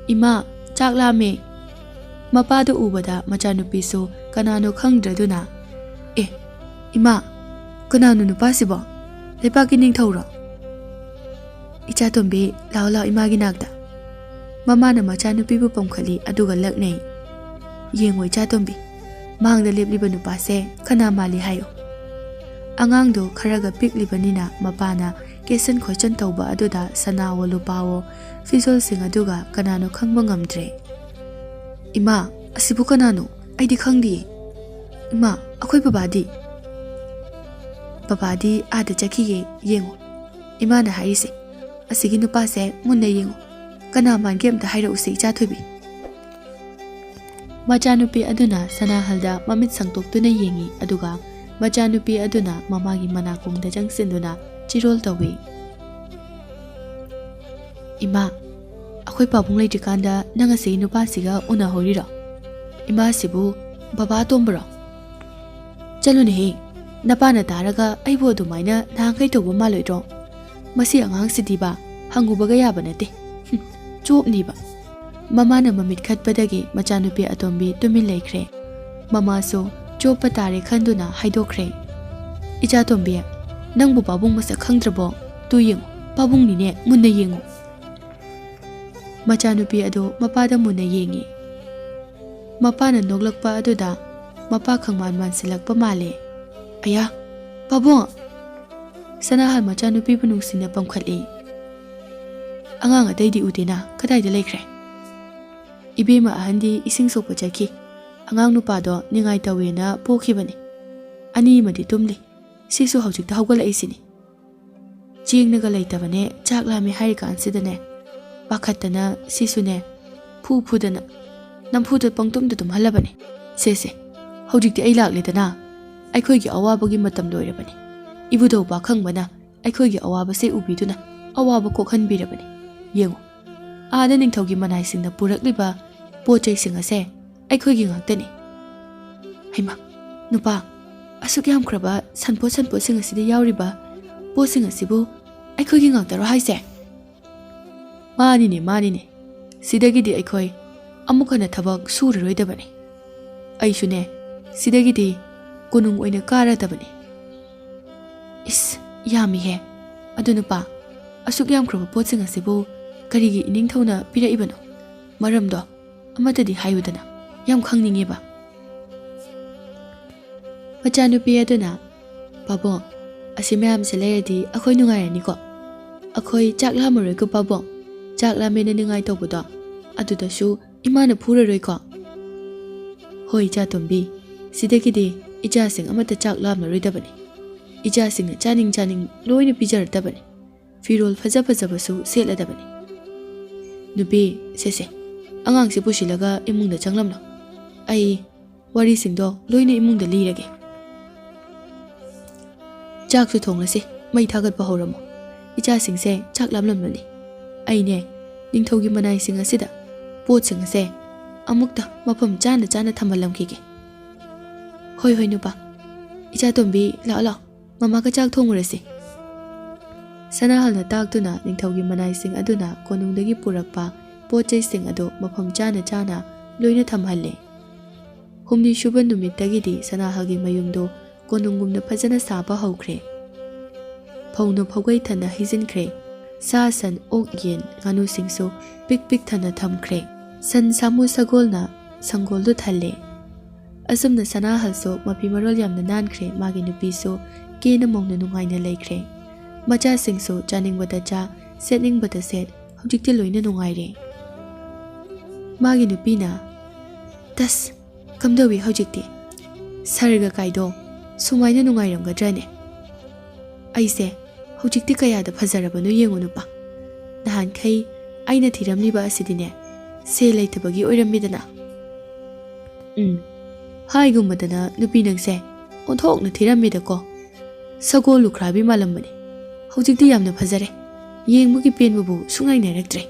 "ꯏꯃꯥ, ꯆꯥꯛ ꯂꯥꯝꯃꯦ꯫" ꯃꯄꯥꯗꯨ ꯎꯕꯗ ꯃꯆꯥꯅꯨꯄꯤꯁꯨ ꯀꯅꯥꯅꯣ ꯈꯪꯗ꯭ꯔꯗꯨꯅ, "ꯑꯦ, ꯏꯃꯥ, ꯀꯅꯥꯅꯣ ꯅꯨꯄꯥꯁꯤꯕꯣ? ꯂꯩꯄꯥꯛꯀꯤ ꯅꯤꯡꯊꯧꯔꯣ?" "ꯏꯆꯥꯇꯣꯝꯕꯤ, ꯂꯥꯛꯑꯣ, ꯂꯥꯛꯑꯣ ꯏꯃꯥꯒꯤ ꯅꯥꯛꯇ꯫" ꯃꯃꯥꯅ ꯃꯆꯥꯅꯨꯄꯤꯕꯨ ꯄꯝꯈꯠꯂꯤ, ꯑꯗꯨꯒ ꯂꯛꯅꯩ꯫ "ꯌꯦꯡꯉꯣ ꯏꯆꯥꯇꯣꯝꯕꯤ, ꯃꯥꯡꯗ ꯂꯦꯞꯂꯤꯕ ꯅꯨꯄꯥꯁꯦ ꯀꯅꯥ ꯃꯥꯜꯂꯤ ꯍꯥꯏꯌꯣ꯫" ꯑꯉꯥꯡꯗꯣ ꯈꯔꯒ ꯄꯤꯛꯂꯤꯕꯅꯤꯅ ꯃꯄꯥꯅ ꯀꯦꯁꯟ ꯈꯣꯠꯆꯟ ꯇꯧꯕ ꯑꯗꯨꯗ ꯁꯅꯥꯋꯣ ꯂꯨꯄꯥꯋꯣ ꯐꯤꯖꯣꯜꯁꯤꯡ ꯑꯗꯨꯒ ꯀꯅꯥꯅꯣ ꯈꯪꯕ ꯉꯝꯗ꯭ꯔꯦ꯫ "ꯏꯃꯥ, ꯑꯁꯤꯕꯨ ꯀꯅꯥꯅꯣ? ꯑꯩꯗꯤ ꯈꯪꯗꯤꯌꯦ꯫ ꯏꯃꯥ, ꯑꯩꯈꯣꯏ ꯕꯕꯥꯗꯤ?" "ꯕꯕꯥꯗꯤ ꯑꯥꯗ ꯆꯠꯈꯤꯌꯦ, ꯌꯦꯡꯉꯣ꯫ ꯏꯃꯥꯅ ꯍꯥꯏꯔꯤꯁꯦ, ꯑꯁꯤꯒꯤ ꯅꯨꯄꯥꯁꯦ ꯃꯨꯟꯅ ꯌꯦꯡꯉꯨ꯫ ꯀꯅꯥ ꯃꯥꯟꯒꯦ ꯑꯝꯇ ꯍꯥꯏꯔꯛꯎꯁꯦ, ꯏꯆꯥ ꯊꯣꯏꯕꯤ꯫ ꯃꯆꯥꯅꯨꯄꯤ ꯑꯗꯨꯅ ꯁꯅꯥꯍꯜꯗ ꯃꯃꯤꯠ ꯁꯪꯇꯣꯛꯇꯨꯅ ꯌꯦꯡꯉꯤ, ꯑꯗꯨꯒ ꯃꯆꯥꯅꯨꯄꯤ ꯑꯗꯨꯅ ꯃꯃꯥꯒꯤ ꯃꯅꯥꯀꯣꯡꯗ ꯆꯪꯁꯤꯟꯗꯨꯅ ꯆꯤꯔꯣꯜ ꯇꯧꯏ꯫ "ꯏꯃꯥ, ꯑꯩꯈꯣꯏ ꯄꯥꯕꯨꯡ ꯂꯩꯇ꯭ꯔꯤꯀꯥꯟꯗ ꯅꯪ ꯑꯁꯤ ꯅꯨꯄꯥꯁꯤꯒ ꯎꯅꯍꯧꯔꯤꯔꯣ? ꯏꯃꯥꯁꯤꯕꯨ ꯕꯕꯥ ꯑꯇꯣꯝꯕꯔꯣ? ꯆꯠꯂꯨꯅꯦꯍꯦ, ꯅꯄꯥꯅ ꯇꯥꯔꯒ ꯑꯩꯕꯨ ꯑꯗꯨꯃꯥꯏꯅ ꯅꯍꯥꯟꯈꯩ ꯇꯧꯕ ꯃꯥꯜꯂꯣꯏꯗ꯭ꯔꯣ? ꯃꯁꯤ ꯑꯉꯥꯡꯁꯤꯗꯤꯕ ꯍꯪꯉꯨꯕꯒ ꯌꯥꯕ ꯅꯠꯇꯦ꯫ ꯍꯨꯝ, ꯆꯣꯞꯅꯤꯕ꯫" ꯃꯃꯥꯅ ꯃꯃꯤꯠ ꯈꯠꯄꯗꯒꯤ ꯃꯆꯥꯅꯨꯄꯤ ꯑꯇꯣꯝꯕꯤ ꯇꯨꯃꯤꯟ ꯂꯩꯈ꯭ꯔꯦ꯫ ꯃꯃꯥꯁꯨ ꯆꯣꯞꯄ ꯇꯥꯔꯦ ꯈꯟꯗꯨꯅ ꯍꯥꯏꯗꯣꯛꯈ꯭ꯔꯦ꯫ "ꯏꯆꯥ ꯇꯣꯝꯕꯤ, ꯅꯪꯕꯨ ꯄꯥꯕꯨꯡ ꯃꯁꯛ ꯈꯪꯗ꯭ꯔꯕꯣ? ꯇꯨ ꯌꯦꯡꯉꯨ, ꯄꯥꯕꯨꯡꯅꯤꯅꯦ, ꯃꯨꯟꯅ ꯌꯦꯡꯉꯨ꯫" ꯃꯆꯥꯅꯨꯄꯤ ꯑꯗꯨ ꯃꯄꯥꯗ ꯃꯨꯟꯅ ꯌꯦꯡꯉꯤ꯫ ꯃꯄꯥꯅ ꯅꯣꯛꯂꯛꯄ ꯑꯗꯨꯗ ꯃꯄꯥ ꯈꯪꯃꯥꯟ ꯃꯥꯟꯁꯤꯜꯂꯛꯄ ꯃꯥꯜꯂꯦ꯫ "ꯑꯌꯥ, ꯄꯥꯕꯨꯡ!" ꯁꯅꯥꯍꯜ ꯃꯆꯥꯅꯨꯄꯤꯕꯨ ꯅꯨꯡꯁꯤꯅ ꯄꯝꯈꯠꯂꯤ꯫ "ꯑꯉꯥꯡ ꯑꯇꯩꯗꯤ ꯎꯗꯦꯅ, ꯀꯗꯥꯏꯗ ꯂꯩꯈ꯭ꯔꯦ?" "ꯏꯕꯦꯝꯃ ꯑꯍꯟꯗꯤ ꯏꯁꯤꯡ ꯁꯣꯛꯄ ꯆꯠꯈꯤ꯫ ꯑꯉꯥꯡ ꯅꯨꯄꯥꯗꯣ ꯅꯤꯡꯉꯥꯏ ꯇꯧꯋꯦꯅ ꯄꯣꯈꯤꯕꯅꯤ꯫ ꯑꯅꯤ ꯑꯃꯗꯤ ꯇꯨꯝꯂꯤ꯫ ꯁꯤꯁꯨ ꯍꯧꯖꯤꯛꯇ ꯍꯧꯒꯠꯂꯛꯏꯁꯤꯅꯤ꯫ ꯆꯦꯡꯅꯒ ꯂꯩꯇꯕꯅꯦ, ꯆꯥꯛ ꯂꯥꯝꯃꯦ ꯍꯥꯏꯔꯤꯀꯥꯟꯁꯤꯗꯅꯦ, ꯄꯥꯈꯠꯇꯅ ꯁꯤꯁꯨꯅꯦ, ꯐꯨ ꯐꯨꯗꯅ ꯅꯝꯐꯨꯗ ꯄꯪꯇꯨꯝꯗ ꯇꯨꯝꯍꯜꯂꯕꯅꯦ꯫ ꯁꯦ ꯁꯦ, ꯍꯧꯖꯤꯛꯇꯤ ꯑꯩ ꯂꯥꯛꯂꯦꯗꯅ, ꯑꯩꯈꯣꯏꯒꯤ ꯑꯋꯥꯕꯒꯤ ꯃꯇꯝ ꯂꯣꯏꯔꯕꯅꯤ꯫ ꯏꯕꯨꯙꯧ ꯄꯥꯈꯪꯕꯅ ꯑꯩꯈꯣꯏꯒꯤ ꯑꯋꯥꯕꯁꯦ ꯎꯕꯤꯗꯨꯅ ꯑꯋꯥꯕ ꯀꯣꯛꯍꯟꯕꯤꯔꯕꯅꯤ꯫ ꯌꯦꯡꯉꯨ, ꯑꯥꯗ ꯅꯤꯡꯊꯧꯒꯤ ꯃꯅꯥꯏꯁꯤꯡꯅ ꯄꯨꯔꯛꯂꯤꯕ ꯄꯣꯠ ꯆꯩꯁꯤꯡ ꯑꯁꯦ ꯑꯩꯈꯣꯏꯒꯤ ꯉꯥꯛꯇꯅꯤ꯫" "ꯍꯩꯃꯥ, ꯅꯨꯄꯥ, ꯑꯁꯨꯛ ꯌꯥꯝꯈ꯭ꯔꯕ ꯁꯟꯄꯣꯠ ꯁꯟꯄꯣꯠꯁꯤꯡ ꯑꯁꯤꯗ ꯌꯥꯎꯔꯤꯕ ꯄꯣꯠꯁꯤꯡ ꯑꯁꯤꯕꯨ ꯑꯩꯈꯣꯏꯒꯤ ꯉꯥꯛꯇꯔꯣ ꯍꯥꯏꯁꯦ?" "ꯃꯥꯅꯤꯅꯦ, ꯃꯥꯅꯤꯅꯦ꯫ ꯁꯤꯗꯒꯤꯗꯤ ꯑꯩꯈꯣꯏ ꯑꯃꯨꯛ ꯍꯟꯅ ꯊꯕꯛ ꯁꯨꯔꯔꯣꯏꯗꯕꯅꯤ꯫ ꯑꯩꯁꯨꯅꯦ, ꯁꯤꯗꯒꯤꯗꯤ ꯀꯣꯅꯨꯡ ꯑꯣꯏꯅ ꯀꯥꯔꯗꯕꯅꯤ꯫" "ꯏꯁ, ꯌꯥꯝꯃꯤꯍꯦ꯫ ꯑꯗꯨ ꯅꯨꯄꯥ, ꯑꯁꯨꯛ ꯌꯥꯝꯈ꯭ꯔꯕ ꯄꯣꯠꯁꯤꯡ ꯑꯁꯤꯕꯨ ꯀꯔꯤꯒꯤ ꯏꯅꯤꯡꯊꯧꯅ ꯄꯤꯔꯛꯏꯕꯅꯣ? ꯃꯔꯝꯗꯣ ꯑꯃꯠꯇꯗꯤ ꯍꯥꯏꯌꯨꯗꯅ, ꯌꯥꯝ ꯈꯪꯅꯤꯡꯉꯦꯕ꯫" ꯃꯆꯥꯅꯨꯄꯤ ꯑꯗꯨꯅ, "ꯄꯥꯕꯨꯡ, ꯑꯁꯤ ꯃꯌꯥꯝꯁꯦ ꯂꯩꯔꯗꯤ ꯑꯩꯈꯣꯏ ꯅꯨꯡꯉꯥꯏꯔꯅꯤꯀꯣ꯫ ꯑꯩꯈꯣꯏ ꯆꯥꯛ ꯂꯥꯝꯃꯔꯣꯏꯀꯣ ꯄꯥꯕꯨꯡ, ꯆꯥꯛ ꯂꯥꯝꯃꯦꯅ ꯅꯤꯡꯉꯥꯏ ꯇꯧꯕꯗꯣ ꯑꯗꯨꯗꯁꯨ ꯏꯃꯥꯅ ꯐꯨꯔꯔꯣꯏꯀꯣ?" "ꯍꯣꯏ, ꯏꯆꯥ ꯇꯣꯝꯕꯤ, ꯁꯤꯗꯒꯤꯗꯤ ꯏꯆꯥꯁꯤꯡ ꯑꯃꯠꯇ ꯆꯥꯛ ꯂꯥꯝꯂꯔꯣꯏꯗꯕꯅꯤ꯫ ꯏꯆꯥꯁꯤꯡꯅ ꯆꯥꯅꯤꯡ ꯆꯥꯅꯤꯡ ꯂꯣꯏꯅ ꯄꯤꯖꯔꯗꯕꯅꯤ꯫ ꯐꯤꯔꯣꯜ ꯐꯖ ꯐꯖꯕꯁꯨ ꯁꯦꯠꯂꯗꯕꯅꯤ꯫" "ꯅꯨꯄꯤ, ꯁꯦ ꯁꯦ, ꯑꯉꯥꯡꯁꯦ ꯄꯨꯁꯤꯜꯂꯒ ꯏꯃꯨꯡꯗ ꯆꯪꯂꯝꯂꯣ꯫ ꯑꯩ ꯋꯥꯔꯤꯁꯤꯡꯗꯣ ꯂꯣꯏꯅ ꯏꯃꯨꯡꯗ ꯂꯤꯔꯒꯦ꯫ ꯆꯥꯛꯁꯨ ꯊꯣꯡꯂꯁꯤ, ꯃꯩ ꯊꯥꯒꯠꯄ ꯍꯧꯔꯝꯃꯣ꯫ ꯏꯆꯥꯁꯤꯡꯁꯦ ꯆꯥꯛ ꯂꯥꯝꯂꯝꯂꯅꯤ꯫ ꯑꯩꯅꯦ, ꯅꯤꯡꯊꯧꯒꯤ ꯃꯅꯥꯏꯁꯤꯡ ꯑꯁꯤꯗ ꯄꯣꯠꯁꯤꯡ ꯑꯁꯦ ꯑꯃꯨꯛꯇ ꯃꯐꯝ ꯆꯥꯅ ꯆꯥꯅ ꯊꯝꯍꯜꯂꯝꯈꯤꯒꯦ꯫" "ꯍꯣꯏ, ꯍꯣꯏ, ꯅꯨꯄꯥ꯫ ꯏꯆꯥ ꯇꯣꯝꯕꯤ, ꯂꯥꯛꯑꯣ, ꯂꯥꯛꯑꯣ꯫ ꯃꯃꯥꯒ ꯆꯥꯛ ꯊꯣꯡꯉꯨꯔꯁꯤ꯫" ꯁꯅꯥꯍꯜꯅ ꯇꯥꯛꯇꯨꯅ ꯅꯤꯡꯊꯧꯒꯤ ꯃꯅꯥꯏꯁꯤꯡ ꯑꯗꯨꯅ ꯀꯣꯅꯨꯡꯗꯒꯤ ꯄꯨꯔꯛꯄ ꯄꯣꯠ ꯆꯩꯁꯤꯡ ꯑꯗꯨ ꯃꯐꯝ ꯆꯥꯅ ꯆꯥꯅ ꯂꯣꯏꯅ ꯊꯝꯍꯜꯂꯦ꯫ ꯍꯨꯝꯅꯤ ꯁꯨꯕ ꯅꯨꯃꯤꯠꯇꯒꯤꯗꯤ ꯁꯅꯥꯍꯜꯒꯤ ꯃꯌꯨꯝꯗꯨ ꯀꯣꯅꯨꯡꯒꯨꯝꯅ ꯐꯖꯅ ꯁꯥꯕ ꯍꯧꯈ꯭ꯔꯦ꯫ ꯐꯧꯅ ꯐꯧꯒꯩ ꯊꯟꯅ ꯍꯩꯖꯤꯟꯈ꯭ꯔꯦ꯫ ꯁꯥ ꯁꯟ, ꯑꯣꯛ ꯌꯦꯟ, ꯉꯥꯅꯨꯁꯤꯡꯁꯨ ꯄꯤꯛ ꯄꯤꯛ ꯊꯟꯅ ꯊꯝꯈ꯭ꯔꯦ꯫ ꯁꯟ ꯁꯥꯃꯨ ꯁꯒꯣꯜꯅ ꯁꯪꯒꯣꯜꯗꯨ ꯊꯜꯂꯦ꯫ ꯑꯁꯨꯝꯅ ꯁꯅꯥꯍꯜꯁꯨ ꯃꯐꯤ ꯃꯔꯣꯜ ꯌꯥꯝꯅ ꯅꯥꯟꯈ꯭ꯔꯦ꯫ ꯃꯥꯒꯤ ꯅꯨꯄꯤꯁꯨ ꯀꯦꯅ ꯃꯧꯅ ꯅꯨꯡꯉꯥꯏꯅ ꯂꯩꯈ꯭ꯔꯦ꯫ ꯃꯆꯥꯁꯤꯡꯁꯨ ꯆꯥꯅꯤꯡꯕꯗ ꯆꯥ, ꯁꯦꯠꯅꯤꯡꯕꯗ ꯁꯦꯠ, ꯍꯧꯖꯤꯛꯇꯤ ꯂꯣꯏꯅ ꯅꯨꯡꯉꯥꯏꯔꯦ꯫ ꯃꯥꯒꯤ ꯅꯨꯄꯤꯅ, "ꯇꯁ, ꯀꯝꯗꯧꯏ ꯍꯧꯖꯤꯛꯇꯤ? ꯁꯔꯒ ꯀꯥꯏꯗꯣ ꯁꯨꯃꯥꯏꯅ ꯅꯨꯡꯉꯥꯏꯔꯝꯒꯗ꯭ꯔꯅꯦ? ꯑꯩꯁꯦ ꯍꯧꯖꯤꯛꯇꯤ ꯀꯌꯥꯗ ꯐꯖꯔꯕꯅꯣ ꯌꯦꯡꯉꯨ ꯅꯨꯄꯥ꯫ ꯅꯍꯥꯟꯈꯩ ꯑꯩꯅ ꯊꯤꯔꯝꯂꯤꯕ ꯑꯁꯤꯗꯤꯅꯦ, ꯁꯦꯜ ꯂꯩꯇꯕꯒꯤ ꯑꯣꯏꯔꯝꯃꯤꯗꯅ꯫" ꯎꯝ, ꯍꯥꯏꯒꯨꯝꯕꯗꯅ ꯅꯨꯄꯤ ꯅꯪꯁꯦ ꯑꯣꯟꯊꯣꯛꯅ ꯊꯤꯔꯝꯃꯤꯗꯀꯣ꯫ ꯁꯒꯣꯜ ꯂꯨꯈ꯭ꯔꯥꯕꯤ ꯃꯥꯜꯂꯝꯕꯅꯤ꯫ ꯍꯧꯖꯤꯛꯇꯤ ꯌꯥꯝꯅ ꯐꯖꯔꯦ꯫ ꯌꯦꯡꯕꯒꯤ ꯄꯦꯟꯕꯕꯨ ꯁꯨꯡꯉꯥꯏ ꯅꯥꯏꯔꯛꯇ꯭ꯔꯦ꯫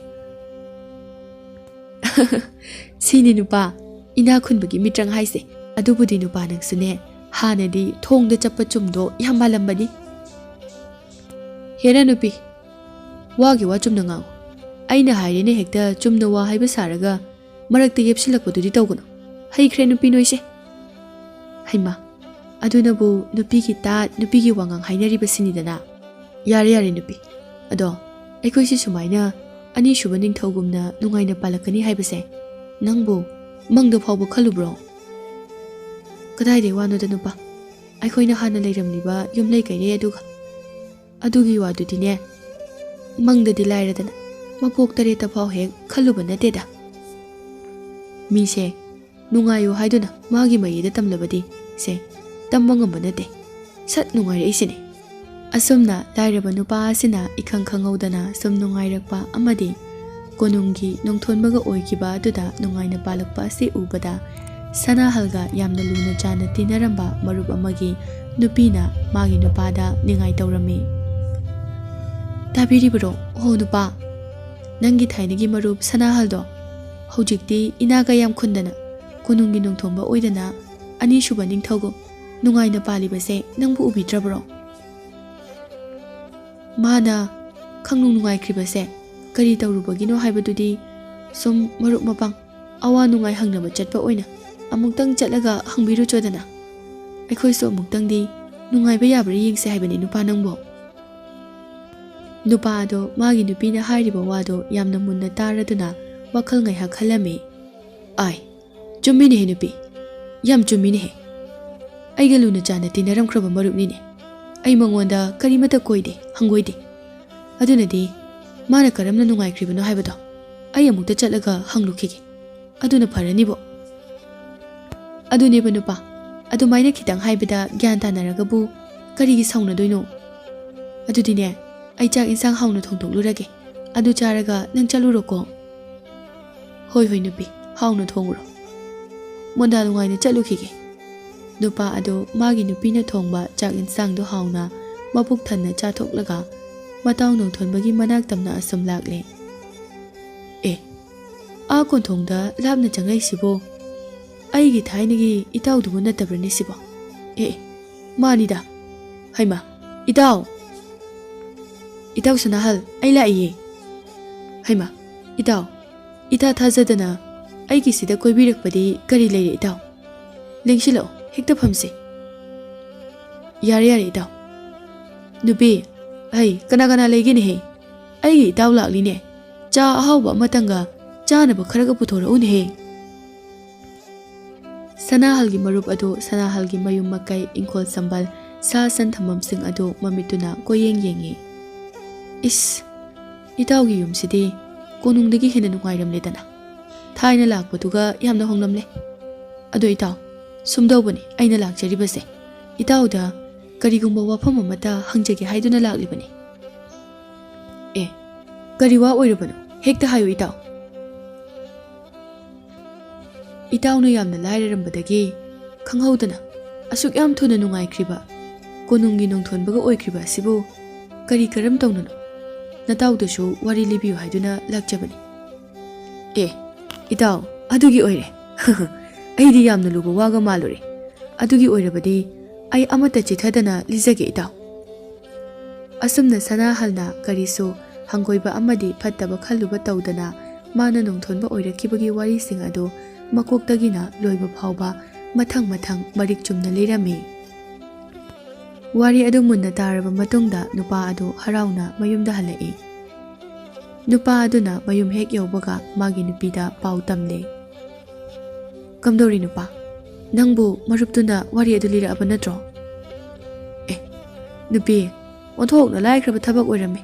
ꯁꯤꯅꯤ ꯅꯨꯄꯥ, ꯏꯅꯥ ꯈꯨꯟꯕꯒꯤ ꯃꯤꯇ꯭ꯔꯪ ꯍꯥꯏꯁꯦ꯫ ꯑꯗꯨꯕꯨꯗꯤ ꯅꯨꯄꯥ ꯅꯪꯁꯨꯅꯦ, ꯍꯥꯟꯅꯗꯤ ꯊꯣꯡꯗ ꯆꯠꯄ ꯆꯨꯝꯗꯣ ꯌꯥꯝ ꯃꯥꯜꯂꯝꯕꯅꯤ꯫ ꯍꯦꯔꯥ ꯅꯨꯄꯤ, ꯋꯥꯒꯤ ꯋꯥ ꯆꯨꯝꯅ ꯉꯥꯡꯉꯨ꯫ ꯑꯩꯅ ꯍꯥꯏꯔꯦꯅꯦ ꯍꯦꯛꯇ ꯆꯨꯝꯅ ꯋꯥ ꯍꯥꯏꯕ ꯁꯥꯔꯒ ꯃꯔꯛꯇ ꯌꯦꯞꯁꯤꯜꯂꯛꯄꯗꯨꯗꯤ ꯇꯧꯒꯅꯨ꯫ ꯍꯩꯈ꯭ꯔꯦ ꯅꯨꯄꯤ ꯅꯣꯏꯁꯦ꯫ ꯍꯩꯃꯥ, ꯑꯗꯨꯅꯕꯨ ꯅꯨꯄꯤꯒꯤ ꯇꯥꯠ, ꯅꯨꯄꯤꯒꯤ ꯋꯥꯉꯥꯡ ꯍꯥꯏꯅꯔꯤꯕꯁꯤꯅꯤꯗꯅ꯫ ꯌꯥꯔꯦ, ꯌꯥꯔꯦ ꯅꯨꯄꯤ꯫ ꯑꯗꯣ ꯑꯩꯈꯣꯏꯁꯤ ꯁꯨꯃꯥꯏꯅ ꯑꯅꯤꯁꯨꯕ ꯅꯤꯡꯊꯧꯒꯨꯝꯅ ꯅꯨꯡꯉꯥꯏꯅ ꯄꯥꯜꯂꯛꯀꯅꯤ ꯍꯥꯏꯕꯁꯦ ꯅꯪꯕꯨ ꯃꯪꯗ ꯐꯥꯎꯕ ꯈꯜꯂꯨꯕ꯭ꯔꯣ? ꯀꯗꯥꯏꯗꯩ ꯋꯥꯅꯣꯗ ꯅꯨꯄꯥ, ꯑꯩꯈꯣꯏꯅ ꯍꯥꯟꯅ ꯂꯩꯔꯝꯂꯤꯕ ꯌꯨꯝꯂꯩ ꯀꯩꯔꯩ ꯑꯗꯨꯒ꯫ ꯑꯗꯨꯒꯤ ꯋꯥꯗꯨꯗꯤꯅꯦ, ꯃꯪꯗꯗꯤ ꯂꯥꯏꯔꯗꯅ, ꯃꯄꯣꯛ ꯇꯔꯦꯠꯇ ꯐꯥꯎ ꯍꯦꯛ ꯈꯜꯂꯨꯕ ꯅꯠꯇꯦꯗ꯫ ꯃꯤꯁꯦ ꯅꯨꯡꯉꯥꯏꯌꯨ ꯍꯥꯏꯗꯨꯅ ꯃꯥꯒꯤ ꯃꯔꯤꯗ ꯇꯝꯂꯕꯗꯤ ꯁꯦ ꯇꯝꯕ ꯉꯝꯕ ꯅꯠꯇꯦ꯫ ꯁꯠ ꯅꯨꯡꯉꯥꯏꯔꯛꯏꯁꯤꯅꯦ꯫ ꯑꯁꯨꯝꯅ ꯂꯥꯏꯔꯕ ꯅꯨꯄꯥ ꯑꯁꯤꯅ ꯏꯈꯪ ꯈꯪꯍꯧꯗꯅ ꯁꯨꯝ ꯅꯨꯡꯉꯥꯏꯔꯛꯄ ꯑꯃꯗꯤ ꯀꯣꯅꯨꯡꯒꯤ ꯅꯣꯡꯊꯣꯟꯕꯒ ꯑꯣꯏꯈꯤꯕ ꯑꯗꯨꯗ ꯅꯨꯡꯉꯥꯏꯅ ꯄꯥꯜꯂꯛꯄ ꯑꯁꯤ ꯎꯕꯗ, ꯁꯅꯥꯍꯜꯒ ꯌꯥꯝꯅ ꯂꯨꯅ ꯆꯥꯟꯅ ꯇꯤꯟꯅꯔꯝꯕ ꯃꯔꯨꯞ ꯑꯃꯒꯤ ꯅꯨꯄꯤꯅ ꯃꯥꯒꯤ ꯅꯨꯄꯥꯗ ꯅꯤꯡꯉꯥꯏ ꯇꯧꯔꯝꯃꯤ꯫ "ꯇꯥꯕꯤꯔꯤꯕꯔꯣ, ꯍꯣ ꯅꯨꯄꯥ? ꯅꯪꯒꯤ ꯊꯥꯏꯅꯒꯤ ꯃꯔꯨꯞ ꯁꯅꯥꯍꯜꯗꯣ ꯍꯧꯖꯤꯛꯇꯤ ꯏꯅꯥꯒ ꯌꯥꯝ ꯈꯨꯟꯗꯅ, ꯀꯣꯅꯨꯡꯒꯤ ꯅꯣꯡꯊꯣꯟꯕ ꯑꯣꯏꯗꯅ ꯑꯅꯤꯁꯨꯕ ꯅꯤꯡꯊꯧꯒꯨꯝ ꯅꯨꯡꯉꯥꯏꯅ ꯄꯥꯜꯂꯤꯕꯁꯦ ꯅꯪꯕꯨ ꯎꯕꯤꯗ꯭ꯔꯕ꯭ꯔꯣ?" ꯃꯥꯅ ꯈꯪꯅꯨꯡ ꯅꯨꯡꯉꯥꯏꯈ꯭ꯔꯤꯕꯁꯦ ꯀꯔꯤ ꯇꯧꯔꯨꯕꯒꯤꯅꯣ ꯍꯥꯏꯕꯗꯨꯗꯤ, ꯁꯨꯝ ꯃꯔꯨꯞ ꯃꯄꯥꯡ ꯑꯋꯥ ꯅꯨꯡꯉꯥꯏ ꯍꯪꯅꯕ ꯆꯠꯄ ꯑꯣꯏꯅ ꯑꯃꯨꯛꯇꯪ ꯆꯠꯂꯒ ꯍꯪꯕꯤꯔꯨꯆꯣꯗꯅ꯫ ꯑꯩꯈꯣꯏꯁꯨ ꯑꯃꯨꯛꯇꯪꯗꯤ ꯅꯨꯡꯉꯥꯏꯕ ꯌꯥꯕ꯭ꯔꯥ ꯌꯦꯡꯁꯦ ꯍꯥꯏꯕꯅꯤ ꯅꯨꯄꯥ ꯅꯪꯕꯣ꯫ ꯅꯨꯄꯥ ꯑꯗꯣ ꯃꯥꯒꯤ ꯅꯨꯄꯤꯅ ꯍꯥꯏꯔꯤꯕ ꯋꯥꯗꯣ ꯌꯥꯝꯅ ꯃꯨꯟꯅ ꯇꯥꯔꯗꯨꯅ ꯋꯥꯈꯜ ꯉꯥꯏꯍꯥꯛ ꯈꯜꯂꯝꯃꯤ꯫ "ꯑꯥꯏ, ꯆꯨꯝꯃꯤꯅꯦꯍꯦ ꯅꯨꯄꯤ꯫ ꯌꯥꯝ ꯆꯨꯝꯃꯤꯅꯦꯍꯦ꯫ ꯑꯩꯒ ꯂꯨꯅ ꯆꯥꯟꯅ ꯇꯤꯟꯅꯔꯝꯈ꯭ꯔꯕ ꯃꯔꯨꯞꯅꯤꯅꯦ꯫ ꯑꯩ ꯃꯉꯣꯟꯗ ꯀꯔꯤꯃꯠꯇ ꯀꯣꯏꯗꯦ, ꯍꯪꯒꯣꯏꯗꯦ꯫ ꯑꯗꯨꯅꯗꯤ ꯃꯥꯅ ꯀꯔꯝꯅ ꯅꯨꯡꯉꯥꯏꯈ꯭ꯔꯤꯕꯅꯣ ꯍꯥꯏꯕꯗꯣ ꯑꯩ ꯑꯃꯨꯛꯇ ꯆꯠꯂꯒ ꯍꯪꯂꯨꯈꯤꯒꯦ꯫ ꯑꯗꯨꯅ ꯐꯔꯅꯤꯕꯣ꯫" "ꯑꯗꯨꯅꯦꯕ ꯅꯨꯄꯥ, ꯑꯗꯨꯃꯥꯏꯅ ꯈꯤꯇꯪ ꯍꯥꯏꯕꯗ ꯒ꯭ꯌꯥꯟ ꯇꯥꯅꯔꯒꯕꯨ ꯀꯔꯤꯒꯤ ꯁꯥꯎꯅꯗꯣꯏꯅꯣ? ꯑꯗꯨꯗꯤꯅꯦ, ꯑꯩ ꯆꯥꯛ ꯏꯟꯁꯥꯡ ꯍꯥꯎꯅ ꯊꯣꯡꯗꯣꯛꯂꯨꯔꯒꯦ꯫ ꯑꯗꯨ ꯆꯥꯔꯒ ꯅꯪ ꯆꯠꯂꯨꯔꯣꯀꯣ꯫" "ꯍꯣꯏ, ꯍꯣꯏ ꯅꯨꯄꯤ, ꯍꯥꯎꯅ ꯊꯣꯡꯉꯨꯔꯣ꯫ ꯃꯣꯟꯗꯥ ꯅꯨꯡꯉꯥꯏꯅ ꯆꯠꯂꯨꯈꯤꯒꯦ꯫" ꯅꯨꯄꯥ ꯑꯗꯨ ꯃꯥꯒꯤ ꯅꯨꯄꯤꯅ ꯊꯣꯡꯕ ꯆꯥꯛ ꯏꯟꯁꯥꯡꯗꯨ ꯍꯥꯎꯅ ꯃꯄꯨꯛ ꯊꯟꯅ ꯆꯥꯊꯣꯛꯂꯒ ꯃꯇꯥꯎ ꯅꯣꯡꯊꯣꯟꯕꯒꯤ ꯃꯅꯥꯛ ꯇꯝꯅ ꯑꯁꯨꯝ ꯂꯥꯛꯂꯦ꯫ "ꯑꯦ, ꯑꯥ ꯀꯣꯟꯊꯣꯡꯗ ꯂꯥꯞꯅ ꯆꯪꯂꯛꯏꯁꯤꯕꯨ ꯑꯩꯒꯤ ꯊꯥꯏꯅꯒꯤ ꯏꯇꯥꯎꯗꯨꯕꯨ ꯅꯠꯇꯕ꯭ꯔꯅꯦ ꯁꯤꯕꯣ? ꯑꯦ, ꯑꯦ, ꯃꯥꯅꯤꯗ꯫ ꯍꯩꯃꯥ, ꯏꯇꯥꯎ! ꯏꯇꯥꯎ ꯁꯅꯥꯍꯜ, ꯑꯩ ꯂꯥꯛꯏꯌꯦ꯫" "ꯍꯩꯃꯥ, ꯏꯇꯥꯎ, ꯏꯊꯥ ꯊꯥꯖꯗꯅ ꯑꯩꯒꯤꯁꯤꯗ ꯀꯣꯏꯕꯤꯔꯛꯄꯗꯤ ꯀꯔꯤ ꯂꯩꯔꯦ ꯏꯇꯥꯎ? ꯂꯦꯡꯁꯤꯜꯂꯛꯑꯣ, ꯍꯦꯛꯇ ꯐꯝꯁꯤ꯫" "ꯌꯥꯔꯦ, ꯌꯥꯔꯦ ꯏꯇꯥꯎ꯫" "ꯅꯨꯄꯤ, ꯍꯩ, ꯀꯅꯥ ꯀꯅꯥ ꯂꯩꯒꯦꯅꯦꯍꯦ? ꯑꯩꯒꯤ ꯏꯇꯥꯎ ꯂꯥꯛꯂꯤꯅꯦ꯫ ꯆꯥ ꯑꯍꯥꯎꯕ ꯑꯃꯇꯪꯒ ꯆꯥꯅꯕ ꯈꯔꯒ ꯄꯨꯊꯣꯔꯛꯎꯅꯦꯍꯦ꯫" ꯁꯅꯥꯍꯜꯒꯤ ꯃꯔꯨꯞ ꯑꯗꯨ ꯁꯅꯥꯍꯜꯒꯤ ꯃꯌꯨꯝ ꯃꯀꯩ, ꯏꯪꯈꯣꯜ ꯁꯝꯕꯜ, ꯁꯥ ꯁꯟ ꯊꯝꯐꯝꯁꯤꯡ ꯑꯗꯨ ꯃꯃꯤꯠꯇꯨꯅ ꯀꯣꯏꯌꯦꯡ ꯌꯦꯡꯉꯤ꯫ "ꯏꯁ, ꯏꯇꯥꯎꯒꯤ ꯌꯨꯝꯁꯤꯗꯤ ꯀꯣꯅꯨꯡꯗꯒꯤ ꯍꯦꯟꯅ ꯅꯨꯡꯉꯥꯏꯔꯝꯂꯦꯗꯅ꯫ ꯊꯥꯏꯅ ꯂꯥꯛꯄꯗꯨꯒ ꯌꯥꯝꯅ ꯍꯣꯡꯂꯝꯂꯦ꯫ ꯑꯗꯣ ꯏꯇꯥꯎ, ꯁꯨꯝꯗꯧꯕꯅꯤ ꯑꯩꯅ ꯂꯥꯛꯆꯔꯤꯕꯁꯦ꯫ ꯏꯇꯥꯎꯗ ꯀꯔꯤꯒꯨꯝꯕ ꯋꯥꯐꯝ ꯑꯃꯠꯇ ꯍꯪꯖꯒꯦ ꯍꯥꯏꯗꯨꯅ ꯂꯥꯛꯂꯤꯕꯅꯤ꯫" "ꯑꯦ, ꯀꯔꯤ ꯋꯥ ꯑꯣꯏꯔꯕꯅꯣ? ꯍꯦꯛꯇ ꯍꯥꯏꯌꯨ, ꯏꯇꯥꯎ꯫ ꯏꯇꯥꯎꯅ ꯌꯥꯝꯅ ꯂꯥꯏꯔꯔꯝꯕꯗꯒꯤ ꯈꯪꯍꯧꯗꯅ ꯑꯁꯨꯛ ꯌꯥꯝ ꯊꯨꯅ ꯅꯨꯡꯉꯥꯏꯈ꯭ꯔꯤꯕ ꯀꯣꯅꯨꯡꯒꯤ ꯅꯣꯡꯊꯣꯟꯕꯒ ꯑꯣꯏꯈ꯭ꯔꯤꯕ ꯑꯁꯤꯕꯨ ꯀꯔꯤ ꯀꯔꯝ ꯇꯧꯅꯅꯣ? ꯅꯇꯥꯎꯗꯁꯨ ꯋꯥꯔꯤ ꯂꯤꯕꯤꯌꯨ ꯍꯥꯏꯗꯨꯅ ꯂꯥꯛꯆꯕꯅꯤ꯫ ꯑꯦ, ꯏꯇꯥꯎ, ꯑꯗꯨꯒꯤ ꯑꯣꯏꯔꯦ꯫ ꯑꯩꯗꯤ ꯌꯥꯝꯅ ꯂꯨꯕ ꯋꯥꯒ ꯃꯥꯜꯂꯨꯔꯦ꯫ ꯑꯗꯨꯒꯤ ꯑꯣꯏꯔꯕꯗꯤ ꯑꯩ ꯑꯃꯠꯇ ꯆꯤꯊꯗꯅ ꯂꯤꯖꯒꯦ, ꯏꯇꯥꯎ꯫ ꯑꯁꯨꯝꯅ ꯁꯅꯥꯍꯜꯅ ꯀꯔꯤꯁꯨ ꯍꯪꯒꯣꯏꯕ ꯑꯃꯗꯤ ꯐꯠꯇꯕ ꯈꯜꯂꯨꯕ ꯇꯧꯗꯅ ꯃꯥꯅ ꯅꯣꯡꯊꯣꯟꯕ ꯑꯣꯏꯔꯛꯈꯤꯕꯒꯤ ꯋꯥꯔꯤꯁꯤꯡ ꯑꯗꯨ ꯃꯀꯣꯛꯇꯒꯤꯅ ꯂꯣꯏꯕ ꯐꯥꯎꯕ ꯃꯊꯪ ꯃꯊꯪ ꯃꯔꯤꯛ ꯆꯨꯝꯅ ꯂꯤꯔꯝꯃꯤ꯫ ꯋꯥꯔꯤ ꯑꯗꯨ ꯃꯨꯟꯅ ꯇꯥꯔꯕ ꯃꯇꯨꯡꯗ ꯅꯨꯄꯥ ꯑꯗꯨ ꯍꯔꯥꯎꯅ ꯃꯌꯨꯝꯗ ꯍꯜꯂꯛꯏ꯫ ꯅꯨꯄꯥ ꯑꯗꯨꯅ ꯃꯌꯨꯝ ꯍꯦꯛ ꯌꯧꯕꯒ ꯃꯥꯒꯤ ꯅꯨꯄꯤꯗ ꯄꯥꯎ ꯇꯝꯂꯦ꯫ "ꯀꯝꯗꯧꯔꯤ ꯅꯨꯄꯥ? ꯅꯪꯕꯨ ꯃꯔꯨꯞꯇꯨꯅ ꯋꯥꯔꯤ ꯑꯗꯨ ꯂꯤꯔꯛꯑꯕ ꯅꯠꯇ꯭ꯔꯣ?" "ꯑꯦ, ꯅꯨꯄꯤ, ꯑꯣꯟꯊꯣꯛꯅ ꯂꯥꯏꯈ꯭ꯔꯕ ꯊꯕꯛ ꯑꯣꯏꯔꯝꯃꯤ꯫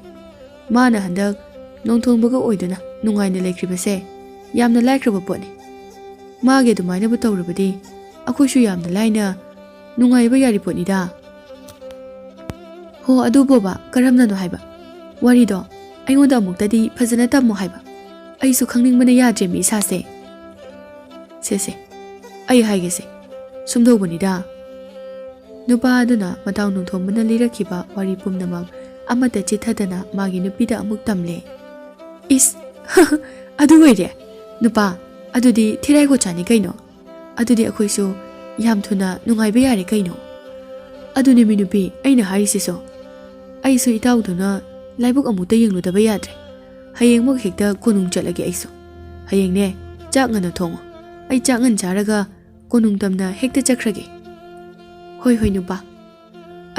ꯃꯥꯅ ꯍꯟꯗꯛ ꯅꯣꯡꯊꯣꯡꯕꯒ ꯑꯣꯏꯗꯨꯅ ꯅꯨꯡꯉꯥꯏꯅ ꯂꯩꯈ꯭ꯔꯤꯕꯁꯦ ꯌꯥꯝꯅ ꯂꯥꯏꯈ꯭ꯔꯕ ꯄꯣꯠꯅꯤ꯫ ꯃꯥꯒꯤ ꯑꯗꯨꯃꯥꯏꯅꯕꯨ ꯇꯧꯔꯕꯗꯤ ꯑꯩꯈꯣꯏꯁꯨ ꯌꯥꯝꯅ ꯂꯥꯏꯅ ꯅꯨꯡꯉꯥꯏꯕ ꯌꯥꯔꯤ ꯄꯣꯠꯅꯤꯗ꯫" "ꯍꯣ, ꯑꯗꯨꯕꯣꯕ, ꯀꯔꯝꯅꯅꯣ ꯍꯥꯏꯕ? ꯋꯥꯔꯤꯗꯣ ꯑꯩꯉꯣꯟꯗ ꯑꯃꯨꯛꯇꯗꯤ ꯐꯖꯅ ꯇꯝꯃꯣ ꯍꯥꯏꯕ꯫ ꯑꯩꯁꯨ ꯈꯪꯅꯤꯡꯕꯅ ꯌꯥꯗ꯭ꯔꯦꯃꯤ ꯏꯁꯥꯁꯦ꯫" "ꯁꯦ, ꯁꯦ, ꯑꯩ ꯍꯥꯏꯒꯦꯁꯦ꯫ ꯁꯨꯝꯗꯧꯕꯅꯤꯗ꯫" ꯅꯨꯄꯥ ꯑꯗꯨꯅ ꯃꯇꯥꯎ ꯅꯣꯡꯊꯣꯝꯕꯅ ꯂꯤꯔꯛꯈꯤꯕ ꯋꯥꯔꯤ ꯄꯨꯝꯅꯃꯛ ꯑꯃꯠꯇ ꯆꯤꯠꯊꯗꯅ ꯃꯥꯒꯤ ꯅꯨꯄꯤꯗ ꯑꯃꯨꯛ ꯇꯝꯂꯦ꯫ "ꯏꯁ, ꯑꯗꯨ ꯑꯣꯏꯔꯦ? ꯅꯨꯄꯥ, ꯑꯗꯨꯗꯤ ꯊꯤꯔꯥꯏ ꯀꯣꯆꯥꯅꯤ ꯀꯩꯅꯣ꯫ ꯑꯗꯨꯗꯤ ꯑꯩꯈꯣꯏꯁꯨ ꯌꯥꯝ ꯊꯨꯅ ꯅꯨꯡꯉꯥꯏꯕ ꯌꯥꯔꯦ ꯀꯩꯅꯣ꯫" "ꯑꯗꯨꯅꯦ ꯃꯤ ꯅꯨꯄꯤ, ꯑꯩꯅ ꯍꯥꯏꯔꯤꯁꯤꯁꯨ꯫ ꯑꯩꯁꯨ ꯏꯇꯥꯎꯗꯨꯅ ꯂꯥꯏꯕꯛ ꯑꯃꯨꯛꯇ ꯌꯦꯡꯂꯨꯗꯕ ꯌꯥꯗ꯭ꯔꯦ꯫ ꯍꯌꯦꯡꯃꯛ ꯍꯦꯛꯇ ꯀꯣꯅꯨꯡ ꯆꯠꯂꯒꯦ ꯑꯩꯁꯨ꯫ ꯍꯌꯦꯡꯅꯦ, ꯆꯥꯛ ꯉꯟꯅ ꯊꯣꯡꯉꯣ꯫ ꯑꯩ ꯆꯥꯛ ꯉꯟ ꯆꯥꯔꯒ ꯀꯣꯅꯨꯡ ꯇꯝꯅ ꯍꯦꯛꯇ ꯆꯠꯈ꯭ꯔꯒꯦ꯫" "ꯍꯣꯏ, ꯍꯣꯏ ꯅꯨꯄꯥ꯫"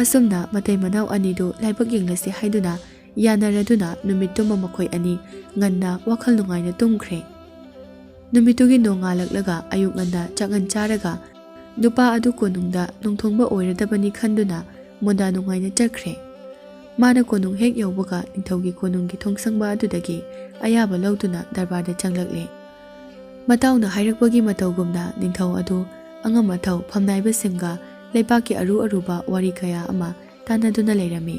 ꯑꯁꯨꯝꯅ ꯃꯇꯩ ꯃꯅꯥꯎ ꯑꯅꯤꯗꯨ ꯂꯥꯏꯕꯛ ꯌꯦꯡꯂꯁꯤ ꯍꯥꯏꯗꯨꯅ ꯌꯥꯅꯔꯗꯨꯅ ꯅꯨꯃꯤꯠꯇꯨꯃ ꯃꯈꯣꯏ ꯑꯅꯤ ꯉꯟꯅ ꯋꯥꯈꯜ ꯅꯨꯡꯉꯥꯏꯅ ꯇꯨꯝꯈ꯭ꯔꯦ꯫ ꯅꯨꯃꯤꯠꯇꯨꯒꯤ ꯅꯣꯡꯉꯥꯜꯂꯛꯂꯒ ꯑꯌꯨꯛ ꯉꯟꯅ ꯆꯥꯛꯉꯟ ꯆꯥꯔꯒ ꯅꯨꯄꯥ ꯑꯗꯨ ꯀꯣꯅꯨꯡꯗ ꯅꯣꯡꯊꯣꯡꯕ ꯑꯣꯏꯔꯗꯕꯅꯤ ꯈꯟꯗꯨꯅ ꯃꯣꯟꯗꯥ ꯅꯨꯡꯉꯥꯏꯅ ꯆꯠꯈ꯭ꯔꯦ꯫ ꯃꯥꯅ ꯀꯣꯅꯨꯡ ꯍꯦꯛ ꯌꯧꯕꯒ ꯅꯤꯡꯊꯧꯒꯤ ꯀꯣꯅꯨꯡꯒꯤ ꯊꯣꯡꯁꯪꯕ ꯑꯗꯨꯗꯒꯤ ꯑꯌꯥꯕ ꯂꯧꯗꯨꯅ ꯗꯔꯕꯥꯔꯗ ꯆꯪꯂꯛꯂꯦ꯫ ꯃꯇꯥꯎꯅ ꯍꯥꯏꯔꯛꯄꯒꯤ ꯃꯇꯧꯒꯨꯝꯅ ꯅꯤꯡꯊꯧ ꯑꯗꯨ ꯑꯉꯝ ꯑꯊꯧ ꯐꯝꯅꯥꯏꯕꯁꯤꯡꯒ ꯂꯩꯕꯥꯛꯀꯤ ꯑꯔꯨ ꯑꯔꯨꯕ ꯋꯥꯔꯤ ꯀꯌꯥ ꯑꯃ ꯇꯥꯟꯅꯗꯨꯅ ꯂꯩꯔꯝꯃꯤ꯫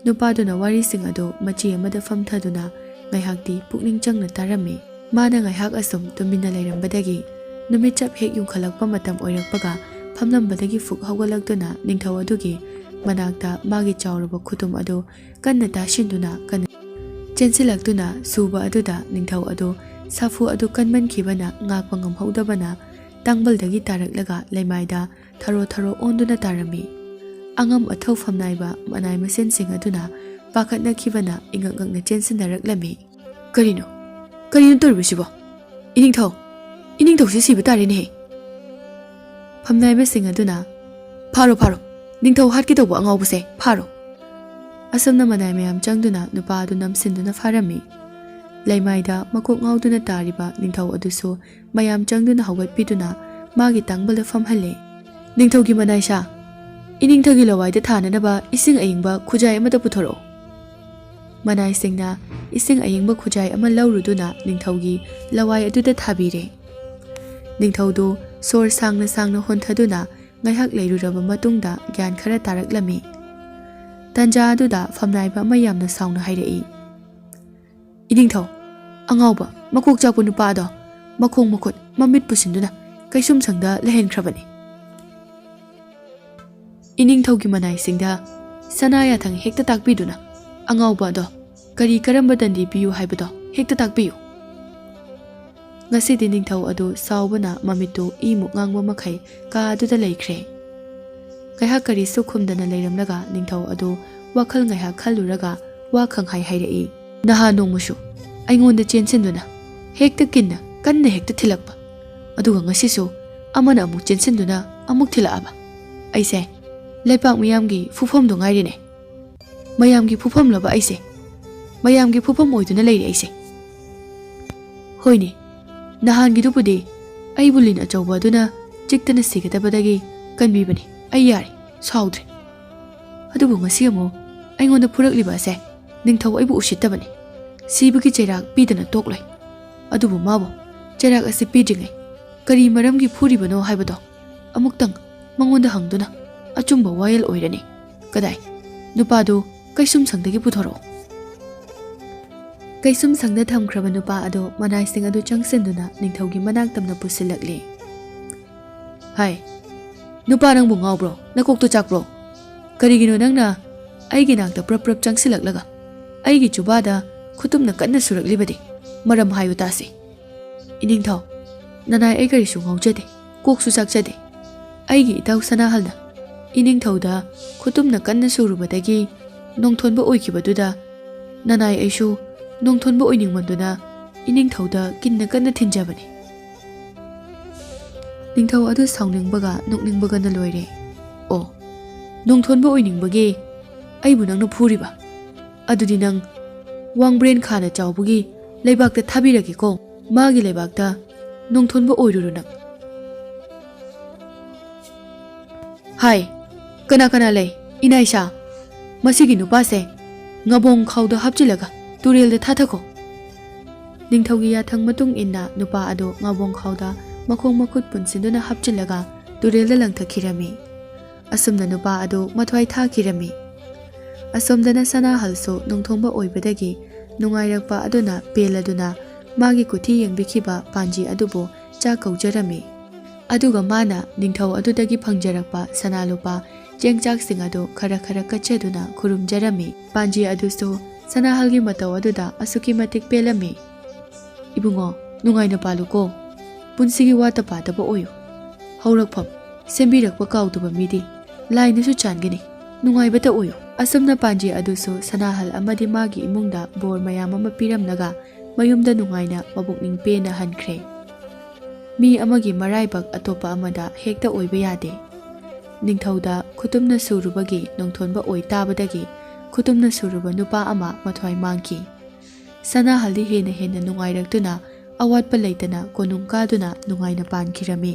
ꯅꯨꯄꯥꯗꯨꯅ ꯋꯥꯔꯤꯁꯤꯡ ꯑꯗꯨ ꯃꯆꯤ ꯑꯃꯗ ꯐꯝꯊꯗꯨꯅ ꯉꯥꯏꯍꯥꯛꯇꯤ ꯄꯨꯛꯅꯤꯡ ꯆꯪꯅ ꯇꯥꯔꯝꯃꯤ꯫ ꯃꯥꯅ ꯉꯥꯏꯍꯥꯛ ꯑꯁꯨꯝ ꯇꯨꯃꯤꯟꯅ ꯂꯩꯔꯝꯕꯗꯒꯤ ꯅꯨꯃꯤꯠ ꯆꯞ ꯍꯦꯛ ꯌꯨꯡꯈꯠꯂꯛꯄ ꯃꯇꯝ ꯑꯣꯏꯔꯛꯄꯒ ꯐꯝꯂꯝꯕꯗꯒꯤ ꯐꯨꯛ ꯍꯧꯒꯠꯂꯛꯇꯨꯅ ꯅꯤꯡꯊꯧ ꯑꯗꯨꯒꯤ ꯃꯅꯥꯛꯇ ꯃꯥꯒꯤ ꯆꯥꯎꯔꯕ ꯈꯨꯇꯨꯝ ꯑꯗꯨ ꯀꯟꯅ ꯇꯥꯁꯤꯟꯗꯨꯅ ꯀꯟꯅ ꯆꯦꯟꯁꯤꯜꯂꯛꯇꯨꯅ ꯁꯨꯕ ꯑꯗꯨꯗ ꯅꯤꯡꯊꯧ ꯑꯗꯨ ꯁꯥꯐꯨ ꯑꯗꯨ ꯀꯟꯃꯟꯈꯤꯕꯅ ꯉꯥꯛꯄ ꯉꯝꯍꯧꯗꯕꯅ ꯇꯥꯡꯕꯜꯗꯒꯤ ꯇꯥꯔꯛꯂꯒ ꯂꯩꯃꯥꯏꯗ ꯊꯔꯣ ꯊꯔꯣ ꯑꯣꯟꯗꯨꯅ ꯇꯥꯔꯝꯃꯤ꯫ ꯑꯉꯝ ꯑꯊꯧ ꯐꯝꯅꯥꯏꯕ ꯃꯅꯥꯏ ꯃꯁꯦꯟꯁꯤꯡ ꯑꯗꯨꯅ ꯄꯥꯈꯠꯅꯈꯤꯕꯅ ꯏꯉꯛ ꯉꯛꯅ ꯆꯦꯟꯁꯤꯟꯅꯔꯛꯂꯝꯃꯤ꯫ "ꯀꯔꯤꯅꯣ? ꯀꯔꯤꯅꯣ ꯇꯧꯔꯤꯕꯁꯤꯕꯣ? ꯏꯅꯤꯡꯊꯧ! ꯏꯅꯤꯡꯊꯧꯁꯤ ꯁꯤꯕ ꯇꯥꯔꯦꯅꯦꯍꯦ!" ꯐꯝꯅꯥꯏꯕꯁꯤꯡ ꯑꯗꯨꯅ, "ꯐꯥꯔꯣ, ꯐꯥꯔꯣ! ꯅꯤꯡꯊꯧ ꯍꯥꯠꯀꯦ ꯇꯧꯕ ꯑꯉꯥꯎꯕꯁꯦ, ꯐꯥꯔꯣ!" ꯑꯁꯨꯝꯅ ꯃꯅꯥꯏ ꯃꯌꯥꯝ ꯆꯪꯗꯨꯅ ꯅꯨꯄꯥ ꯑꯗꯨ ꯅꯝꯁꯤꯟꯗꯨꯅ ꯐꯥꯔꯝꯃꯤ꯫ ꯂꯩꯃꯥꯏꯗ ꯃꯀꯣꯛ ꯉꯥꯎꯗꯨꯅ ꯇꯥꯔꯤꯕ ꯅꯤꯡꯊꯧ ꯑꯗꯨꯁꯨ ꯃꯌꯥꯝ ꯆꯪꯗꯨꯅ ꯍꯧꯒꯠꯄꯤꯗꯨꯅ ꯃꯥꯒꯤ ꯇꯥꯡꯕꯜꯗ ꯐꯝꯍꯜꯂꯦ꯫ "ꯅꯤꯡꯊꯧꯒꯤ ꯃꯅꯥꯏꯁꯥ, ꯏꯅꯤꯡꯊꯧꯒꯤ ꯂꯋꯥꯏꯗ ꯊꯥꯅꯅꯕ ꯏꯁꯤꯡ ꯑꯏꯪꯕ ꯈꯨꯖꯥꯏ ꯑꯃꯗ ꯄꯨꯊꯣꯔꯛꯎ꯫" ꯃꯅꯥꯏꯁꯤꯡꯅ ꯏꯁꯤꯡ ꯑꯏꯪꯕ ꯈꯨꯖꯥꯏ ꯑꯃ ꯂꯧꯔꯨꯗꯨꯅ ꯅꯤꯡꯊꯧꯒꯤ ꯂꯋꯥꯏ ꯑꯗꯨꯗ ꯊꯥꯕꯤꯔꯦ꯫ ꯅꯤꯡꯊꯧꯗꯨ ꯁꯣꯔ ꯁꯥꯡꯅ ꯁꯥꯡꯅ ꯍꯣꯟꯊꯗꯨꯅ ꯉꯥꯏꯍꯥꯛ ꯂꯩꯔꯨꯔꯕ ꯃꯇꯨꯡꯗ ꯒ꯭ꯌꯥꯟ ꯈꯔ ꯇꯥꯔꯛꯂꯝꯃꯤ꯫ ꯇꯟꯖꯥ ꯑꯗꯨꯗ ꯐꯝꯅꯥꯏꯕ ꯑꯃ ꯌꯥꯝꯅ ꯁꯥꯎꯅ ꯍꯥꯏꯔꯛꯏ, "ꯏꯅꯤꯡꯊꯧ, ꯑꯉꯥꯎꯕ, ꯃꯀꯣꯛ ꯆꯥꯛꯄ ꯅꯨꯄꯥ ꯑꯗꯣ ꯃꯈꯣꯡ ꯃꯈꯨꯠ ꯃꯃꯤꯠ ꯄꯨꯁꯤꯟꯗꯨꯅ ꯀꯩꯁꯨꯝꯁꯪꯗ ꯂꯩꯍꯟꯈ꯭ꯔꯕꯅꯤ꯫ ꯏꯅꯤꯡꯊꯧꯒꯤ ꯃꯅꯥꯏꯁꯤꯡꯗ ꯁꯅꯥ ꯌꯥꯊꯪ ꯍꯦꯛꯇ ꯇꯥꯛꯄꯤꯗꯨꯅ ꯑꯉꯥꯎꯕ ꯑꯗꯣ ꯀꯔꯤ ꯀꯔꯝꯕ ꯗꯟꯗꯤ ꯄꯤꯌꯨ ꯍꯥꯏꯕꯗꯣ ꯍꯦꯛꯇ ꯇꯥꯛꯄꯤꯌꯨ꯫" ꯉꯁꯤꯗꯤ ꯅꯤꯡꯊꯧ ꯑꯗꯨ ꯁꯥꯎꯕꯅ ꯃꯃꯤꯠꯇꯨ ꯏꯃꯨꯛ ꯉꯥꯡꯕ ꯃꯈꯩ ꯀꯥ ꯑꯗꯨꯗ ꯂꯩꯈ꯭ꯔꯦ꯫ ꯉꯥꯏꯍꯥꯛ ꯀꯔꯤꯁꯨ ꯈꯨꯝꯗꯅ ꯂꯩꯔꯝꯂꯒ ꯅꯤꯡꯊꯧ ꯑꯗꯨ ꯋꯥꯈꯜ ꯉꯥꯏꯍꯥꯛ ꯈꯜꯂꯨꯔꯒ ꯋꯥ ꯈꯪꯍꯥꯏ ꯍꯥꯏꯔꯛꯏ, "ꯅꯍꯥꯟ ꯅꯣꯡꯃꯁꯨ ꯑꯩꯉꯣꯟꯗ ꯆꯦꯟꯁꯤꯟꯗꯨꯅ ꯍꯦꯛꯇ ꯀꯤꯟꯅ ꯀꯟꯅ ꯍꯦꯛꯇ ꯊꯤꯜꯂꯛꯄ, ꯑꯗꯨꯒ ꯉꯁꯤꯁꯨ ꯑꯃꯅ ꯑꯃꯨꯛ ꯆꯦꯟꯁꯤꯟꯗꯨꯅ ꯑꯃꯨꯛ ꯊꯤꯜꯂꯛꯑꯕ꯫ ꯑꯩꯁꯦ ꯂꯩꯄꯥꯛ ꯃꯤꯌꯥꯝꯒꯤ ꯐꯨꯐꯝꯗꯣ ꯉꯥꯏꯔꯦꯅꯦ꯫ ꯃꯌꯥꯝꯒꯤ ꯐꯨꯐꯝꯂꯕ ꯑꯩꯁꯦ? ꯃꯌꯥꯝꯒꯤ ꯐꯨꯐꯝ ꯑꯣꯏꯗꯨꯅ ꯂꯩꯔꯦ ꯑꯩꯁꯦ꯫ ꯍꯣꯏꯅꯦ, ꯅꯍꯥꯟꯒꯤꯗꯨꯕꯨꯗꯤ ꯑꯩꯕꯨ ꯂꯤꯟ ꯑꯆꯧꯕ ꯑꯗꯨꯅ ꯆꯤꯛꯇꯅ ꯁꯤꯒꯗꯕꯗꯒꯤ ꯀꯟꯕꯤꯕꯅꯤ꯫ ꯑꯩ ꯌꯥꯔꯦ, ꯁꯥꯎꯗ꯭ꯔꯦ꯫ ꯑꯗꯨꯕꯨ ꯉꯁꯤ ꯑꯃꯨꯛ ꯑꯩꯉꯣꯟꯗ ꯐꯨꯔꯛꯂꯤꯕ ꯑꯁꯦ ꯅꯤꯡꯊꯧ ꯑꯩꯕꯨ ꯎꯁꯤꯠꯇꯕꯅꯤ꯫ ꯁꯤꯕꯒꯤ ꯆꯩꯔꯥꯛ ꯄꯤꯗꯅ ꯇꯣꯛꯂꯣꯏ꯫ ꯑꯗꯨꯕꯨ ꯃꯥꯕꯨ ꯆꯩꯔꯥꯛ ꯑꯁꯤ ꯄꯤꯗ꯭ꯔꯤꯉꯩ ꯀꯔꯤ ꯃꯔꯝꯒꯤ ꯐꯨꯔꯤꯕꯅꯣ ꯍꯥꯏꯕꯗꯣ ꯑꯃꯨꯛꯇꯪ ꯃꯉꯣꯟꯗ ꯍꯪꯗꯨꯅ ꯑꯆꯨꯝꯕ ꯋꯥꯌꯦꯜ ꯑꯣꯏꯔꯅꯤ꯫ ꯀꯗꯥꯏ? ꯅꯨꯄꯥꯗꯨ ꯀꯩꯁꯨꯝꯁꯪꯗꯒꯤ ꯄꯨꯊꯣꯔꯛꯑꯣ꯫" ꯀꯩꯁꯨꯝꯁꯪꯗ ꯊꯝꯈ꯭ꯔꯕ ꯅꯨꯄꯥ ꯑꯗꯨ ꯃꯅꯥꯏꯁꯤꯡ ꯑꯗꯨ ꯆꯪꯁꯤꯟꯗꯨꯅ ꯅꯤꯡꯊꯧꯒꯤ ꯃꯅꯥꯛ ꯇꯝꯅ ꯄꯨꯁꯤꯜꯂꯛꯂꯦ꯫ "ꯍꯥꯏ, ꯅꯨꯄꯥ, ꯅꯪꯕꯨ ꯉꯥꯎꯕ꯭ꯔꯣ? ꯅꯀꯣꯛꯇꯣ ꯆꯥꯛꯄ꯭ꯔꯣ? ꯀꯔꯤꯒꯤꯅꯣ ꯅꯪꯅ ꯑꯩꯒꯤ ꯅꯥꯛꯇ ꯄ꯭ꯔꯞ ꯄ꯭ꯔꯞ ꯆꯪꯁꯤꯜꯂꯛꯂꯒ ꯑꯩꯒꯤ ꯆꯨꯕꯥꯗ ꯈꯨꯇꯨꯝꯅ ꯀꯟꯅ ꯁꯨꯔꯛꯂꯤꯕꯗꯤ? ꯃꯔꯝ ꯍꯥꯏꯌꯨ ꯇꯥꯁꯤ꯫" "ꯏꯅꯤꯡꯊꯧ, ꯅꯅꯥꯏ, ꯑꯩ ꯀꯔꯤꯁꯨ ꯉꯥꯎꯖꯗꯦ, ꯀꯣꯛꯁꯨ ꯆꯥꯛꯆꯗꯦ꯫ ꯑꯩꯒꯤ ꯏꯇꯥꯎ ꯁꯅꯥꯍꯜꯅ ꯏꯅꯤꯡꯊꯧꯗ ꯈꯨꯇꯨꯝꯅ ꯀꯟꯅ ꯁꯨꯔꯨꯕꯗꯒꯤ ꯅꯣꯡꯊꯣꯟꯕ ꯑꯣꯏꯈꯤꯕꯗꯨꯗ ꯅꯅꯥꯏ ꯑꯩꯁꯨ ꯅꯣꯡꯊꯣꯟꯕ ꯑꯣꯏꯅꯤꯡꯃꯟꯗꯨꯅ ꯏꯅꯤꯡꯊꯧꯗ ꯀꯤꯟꯅ ꯀꯟꯅ ꯊꯤꯟꯖꯕꯅꯤ꯫" ꯅꯤꯡꯊꯧ ꯑꯗꯨ ꯁꯥꯎꯅꯤꯡꯕꯒ ꯅꯣꯛꯅꯤꯡꯕꯒꯅ ꯂꯣꯏꯔꯦ꯫ "ꯑꯣ, ꯅꯣꯡꯊꯣꯟꯕ ꯑꯣꯏꯅꯤꯡꯕꯒꯤ ꯑꯩꯕꯨ ꯅꯪꯅ ꯐꯨꯔꯤꯕ? ꯑꯗꯨꯗꯤ ꯅꯪ ꯋꯥꯡꯕ꯭ꯔꯦꯟ ꯈꯥꯅ ꯆꯥꯎꯕꯒꯤ ꯂꯩꯕꯥꯛꯇ ꯊꯥꯕꯤꯔꯒꯦꯀꯣ꯫ ꯃꯥꯒꯤ ꯂꯩꯕꯥꯛꯇ ꯅꯣꯡꯊꯣꯟꯕ ꯑꯣꯏꯔꯨꯔꯣ ꯅꯪ꯫" "ꯍꯥꯏ, ꯀꯅꯥ ꯀꯅꯥ ꯂꯩ? ꯏꯅꯥꯏꯁꯥ, ꯃꯁꯤꯒꯤ ꯅꯨꯄꯥꯁꯦ ꯉꯥꯕꯣꯡ ꯈꯥꯎꯗ ꯍꯥꯞꯆꯤꯜꯂꯒ ꯇꯨꯔꯦꯜꯗ ꯊꯥꯊꯈꯣ꯫" ꯅꯤꯡꯊꯧꯒꯤ ꯌꯥꯊꯪ ꯃꯇꯨꯡ ꯏꯟꯅ ꯅꯨꯄꯥ ꯑꯗꯨ ꯉꯥꯕꯣꯡ ꯈꯥꯎꯗ ꯃꯈꯣꯡ ꯃꯈꯨꯠ ꯄꯨꯟꯁꯤꯟꯗꯨꯅ ꯍꯥꯞꯆꯤꯜꯂꯒ ꯇꯨꯔꯦꯜꯗ ꯂꯪꯊꯈꯤꯔꯝꯃꯤ꯫ ꯑꯁꯨꯝꯅ ꯅꯨꯄꯥ ꯑꯗꯨ ꯃꯊ꯭ꯋꯥꯏ ꯊꯥꯈꯤꯔꯝꯃꯤ꯫ ꯑꯁꯣꯝꯗꯅ ꯁꯅꯥꯍꯜꯁꯨ ꯅꯣꯡꯊꯣꯡꯕ ꯑꯣꯏꯕꯗꯒꯤ ꯅꯨꯡꯉꯥꯏꯔꯛꯄ ꯑꯗꯨꯅ ꯄꯦꯜꯂꯗꯨꯅ ꯃꯥꯒꯤ ꯀꯨꯊꯤ ꯌꯦꯡꯕꯤꯈꯤꯕ ꯄꯥꯟꯖꯤ ꯑꯗꯨꯕꯨ ꯆꯥꯛ ꯀꯧꯖꯔꯝꯃꯤ꯫ ꯑꯗꯨꯒ ꯃꯥꯅ ꯅꯤꯡꯊꯧ ꯑꯗꯨꯗꯒꯤ ꯐꯪꯖꯔꯛꯄ ꯁꯅꯥ ꯂꯨꯄꯥ ꯆꯦꯡ ꯆꯥꯛꯁꯤꯡ ꯑꯗꯨ ꯈꯔ ꯈꯔ ꯀꯠꯆꯗꯨꯅ ꯈꯨꯔꯨꯝꯖꯔꯝꯃꯤ꯫ ꯄꯥꯟꯖꯤ ꯑꯗꯨꯁꯨ ꯁꯅꯥꯍꯜꯒꯤ ꯃꯇꯧ ꯑꯗꯨꯗ ꯑꯁꯨꯛꯀꯤ ꯃꯇꯤꯛ ꯄꯦꯜꯂꯝꯃꯤ꯫ "ꯏꯕꯨꯡꯉꯣ, ꯅꯨꯡꯉꯥꯏꯅ ꯄꯥꯜꯂꯨꯀꯣ꯫ ꯄꯨꯟꯁꯤꯒꯤ ꯋꯥꯠꯇ ꯄꯥꯗꯕ ꯑꯣꯏꯌꯨ꯫ ꯍꯧꯔꯛꯐꯝ ꯁꯦꯝꯕꯤꯔꯛꯄ ꯀꯥꯎꯗꯕ ꯃꯤꯗꯤ ꯂꯥꯏꯅꯁꯨ ꯆꯥꯟꯒꯅꯤ꯫ ꯅꯨꯡꯉꯥꯏꯕꯇ ꯑꯣꯏꯌꯨ꯫" ꯑꯁꯨꯝꯅ ꯄꯥꯟꯖꯤ ꯑꯗꯨꯁꯨ ꯁꯅꯥꯍꯜ ꯑꯃꯗꯤ ꯃꯥꯒꯤ ꯏꯃꯨꯡꯗ ꯕꯣꯔ ꯃꯌꯥꯝ ꯑꯃ ꯄꯤꯔꯝꯂꯒ ꯃꯌꯨꯝꯗ ꯅꯨꯡꯉꯥꯏꯅ ꯃꯄꯨꯛꯅꯤꯡ ꯄꯦꯟꯅ ꯍꯟꯈ꯭ꯔꯦ꯫ ꯃꯤ ꯑꯃꯒꯤ ꯃꯔꯥꯏꯕꯛ ꯑꯇꯣꯞꯄ ꯑꯃꯗ ꯍꯦꯛꯇ ꯑꯣꯏꯕ ꯌꯥꯗꯦ꯫ ꯅꯤꯡꯊꯧꯗ ꯈꯨꯇꯨꯝꯅ ꯁꯨꯔꯨꯕꯒꯤ ꯅꯣꯡꯊꯣꯟꯕ ꯑꯣꯏ ꯇꯥꯕꯗꯒꯤ ꯈꯨꯇꯨꯝꯅ ꯁꯨꯔꯨꯕ ꯅꯨꯄꯥ ꯑꯃ ꯃꯊ꯭ꯋꯥꯏ ꯃꯥꯡꯈꯤ꯫ ꯁꯅꯥꯍꯜꯗꯤ ꯍꯦꯟꯅ ꯍꯦꯟꯅ ꯅꯨꯡꯉꯥꯏꯔꯛꯇꯨꯅ ꯑꯋꯥꯠꯄ ꯂꯩꯇꯅ ꯀꯣꯅꯨꯡ ꯀꯥꯗꯨꯅ ꯅꯨꯡꯉꯥꯏꯅ ꯄꯥꯟꯈꯤꯔꯝꯃꯤ꯫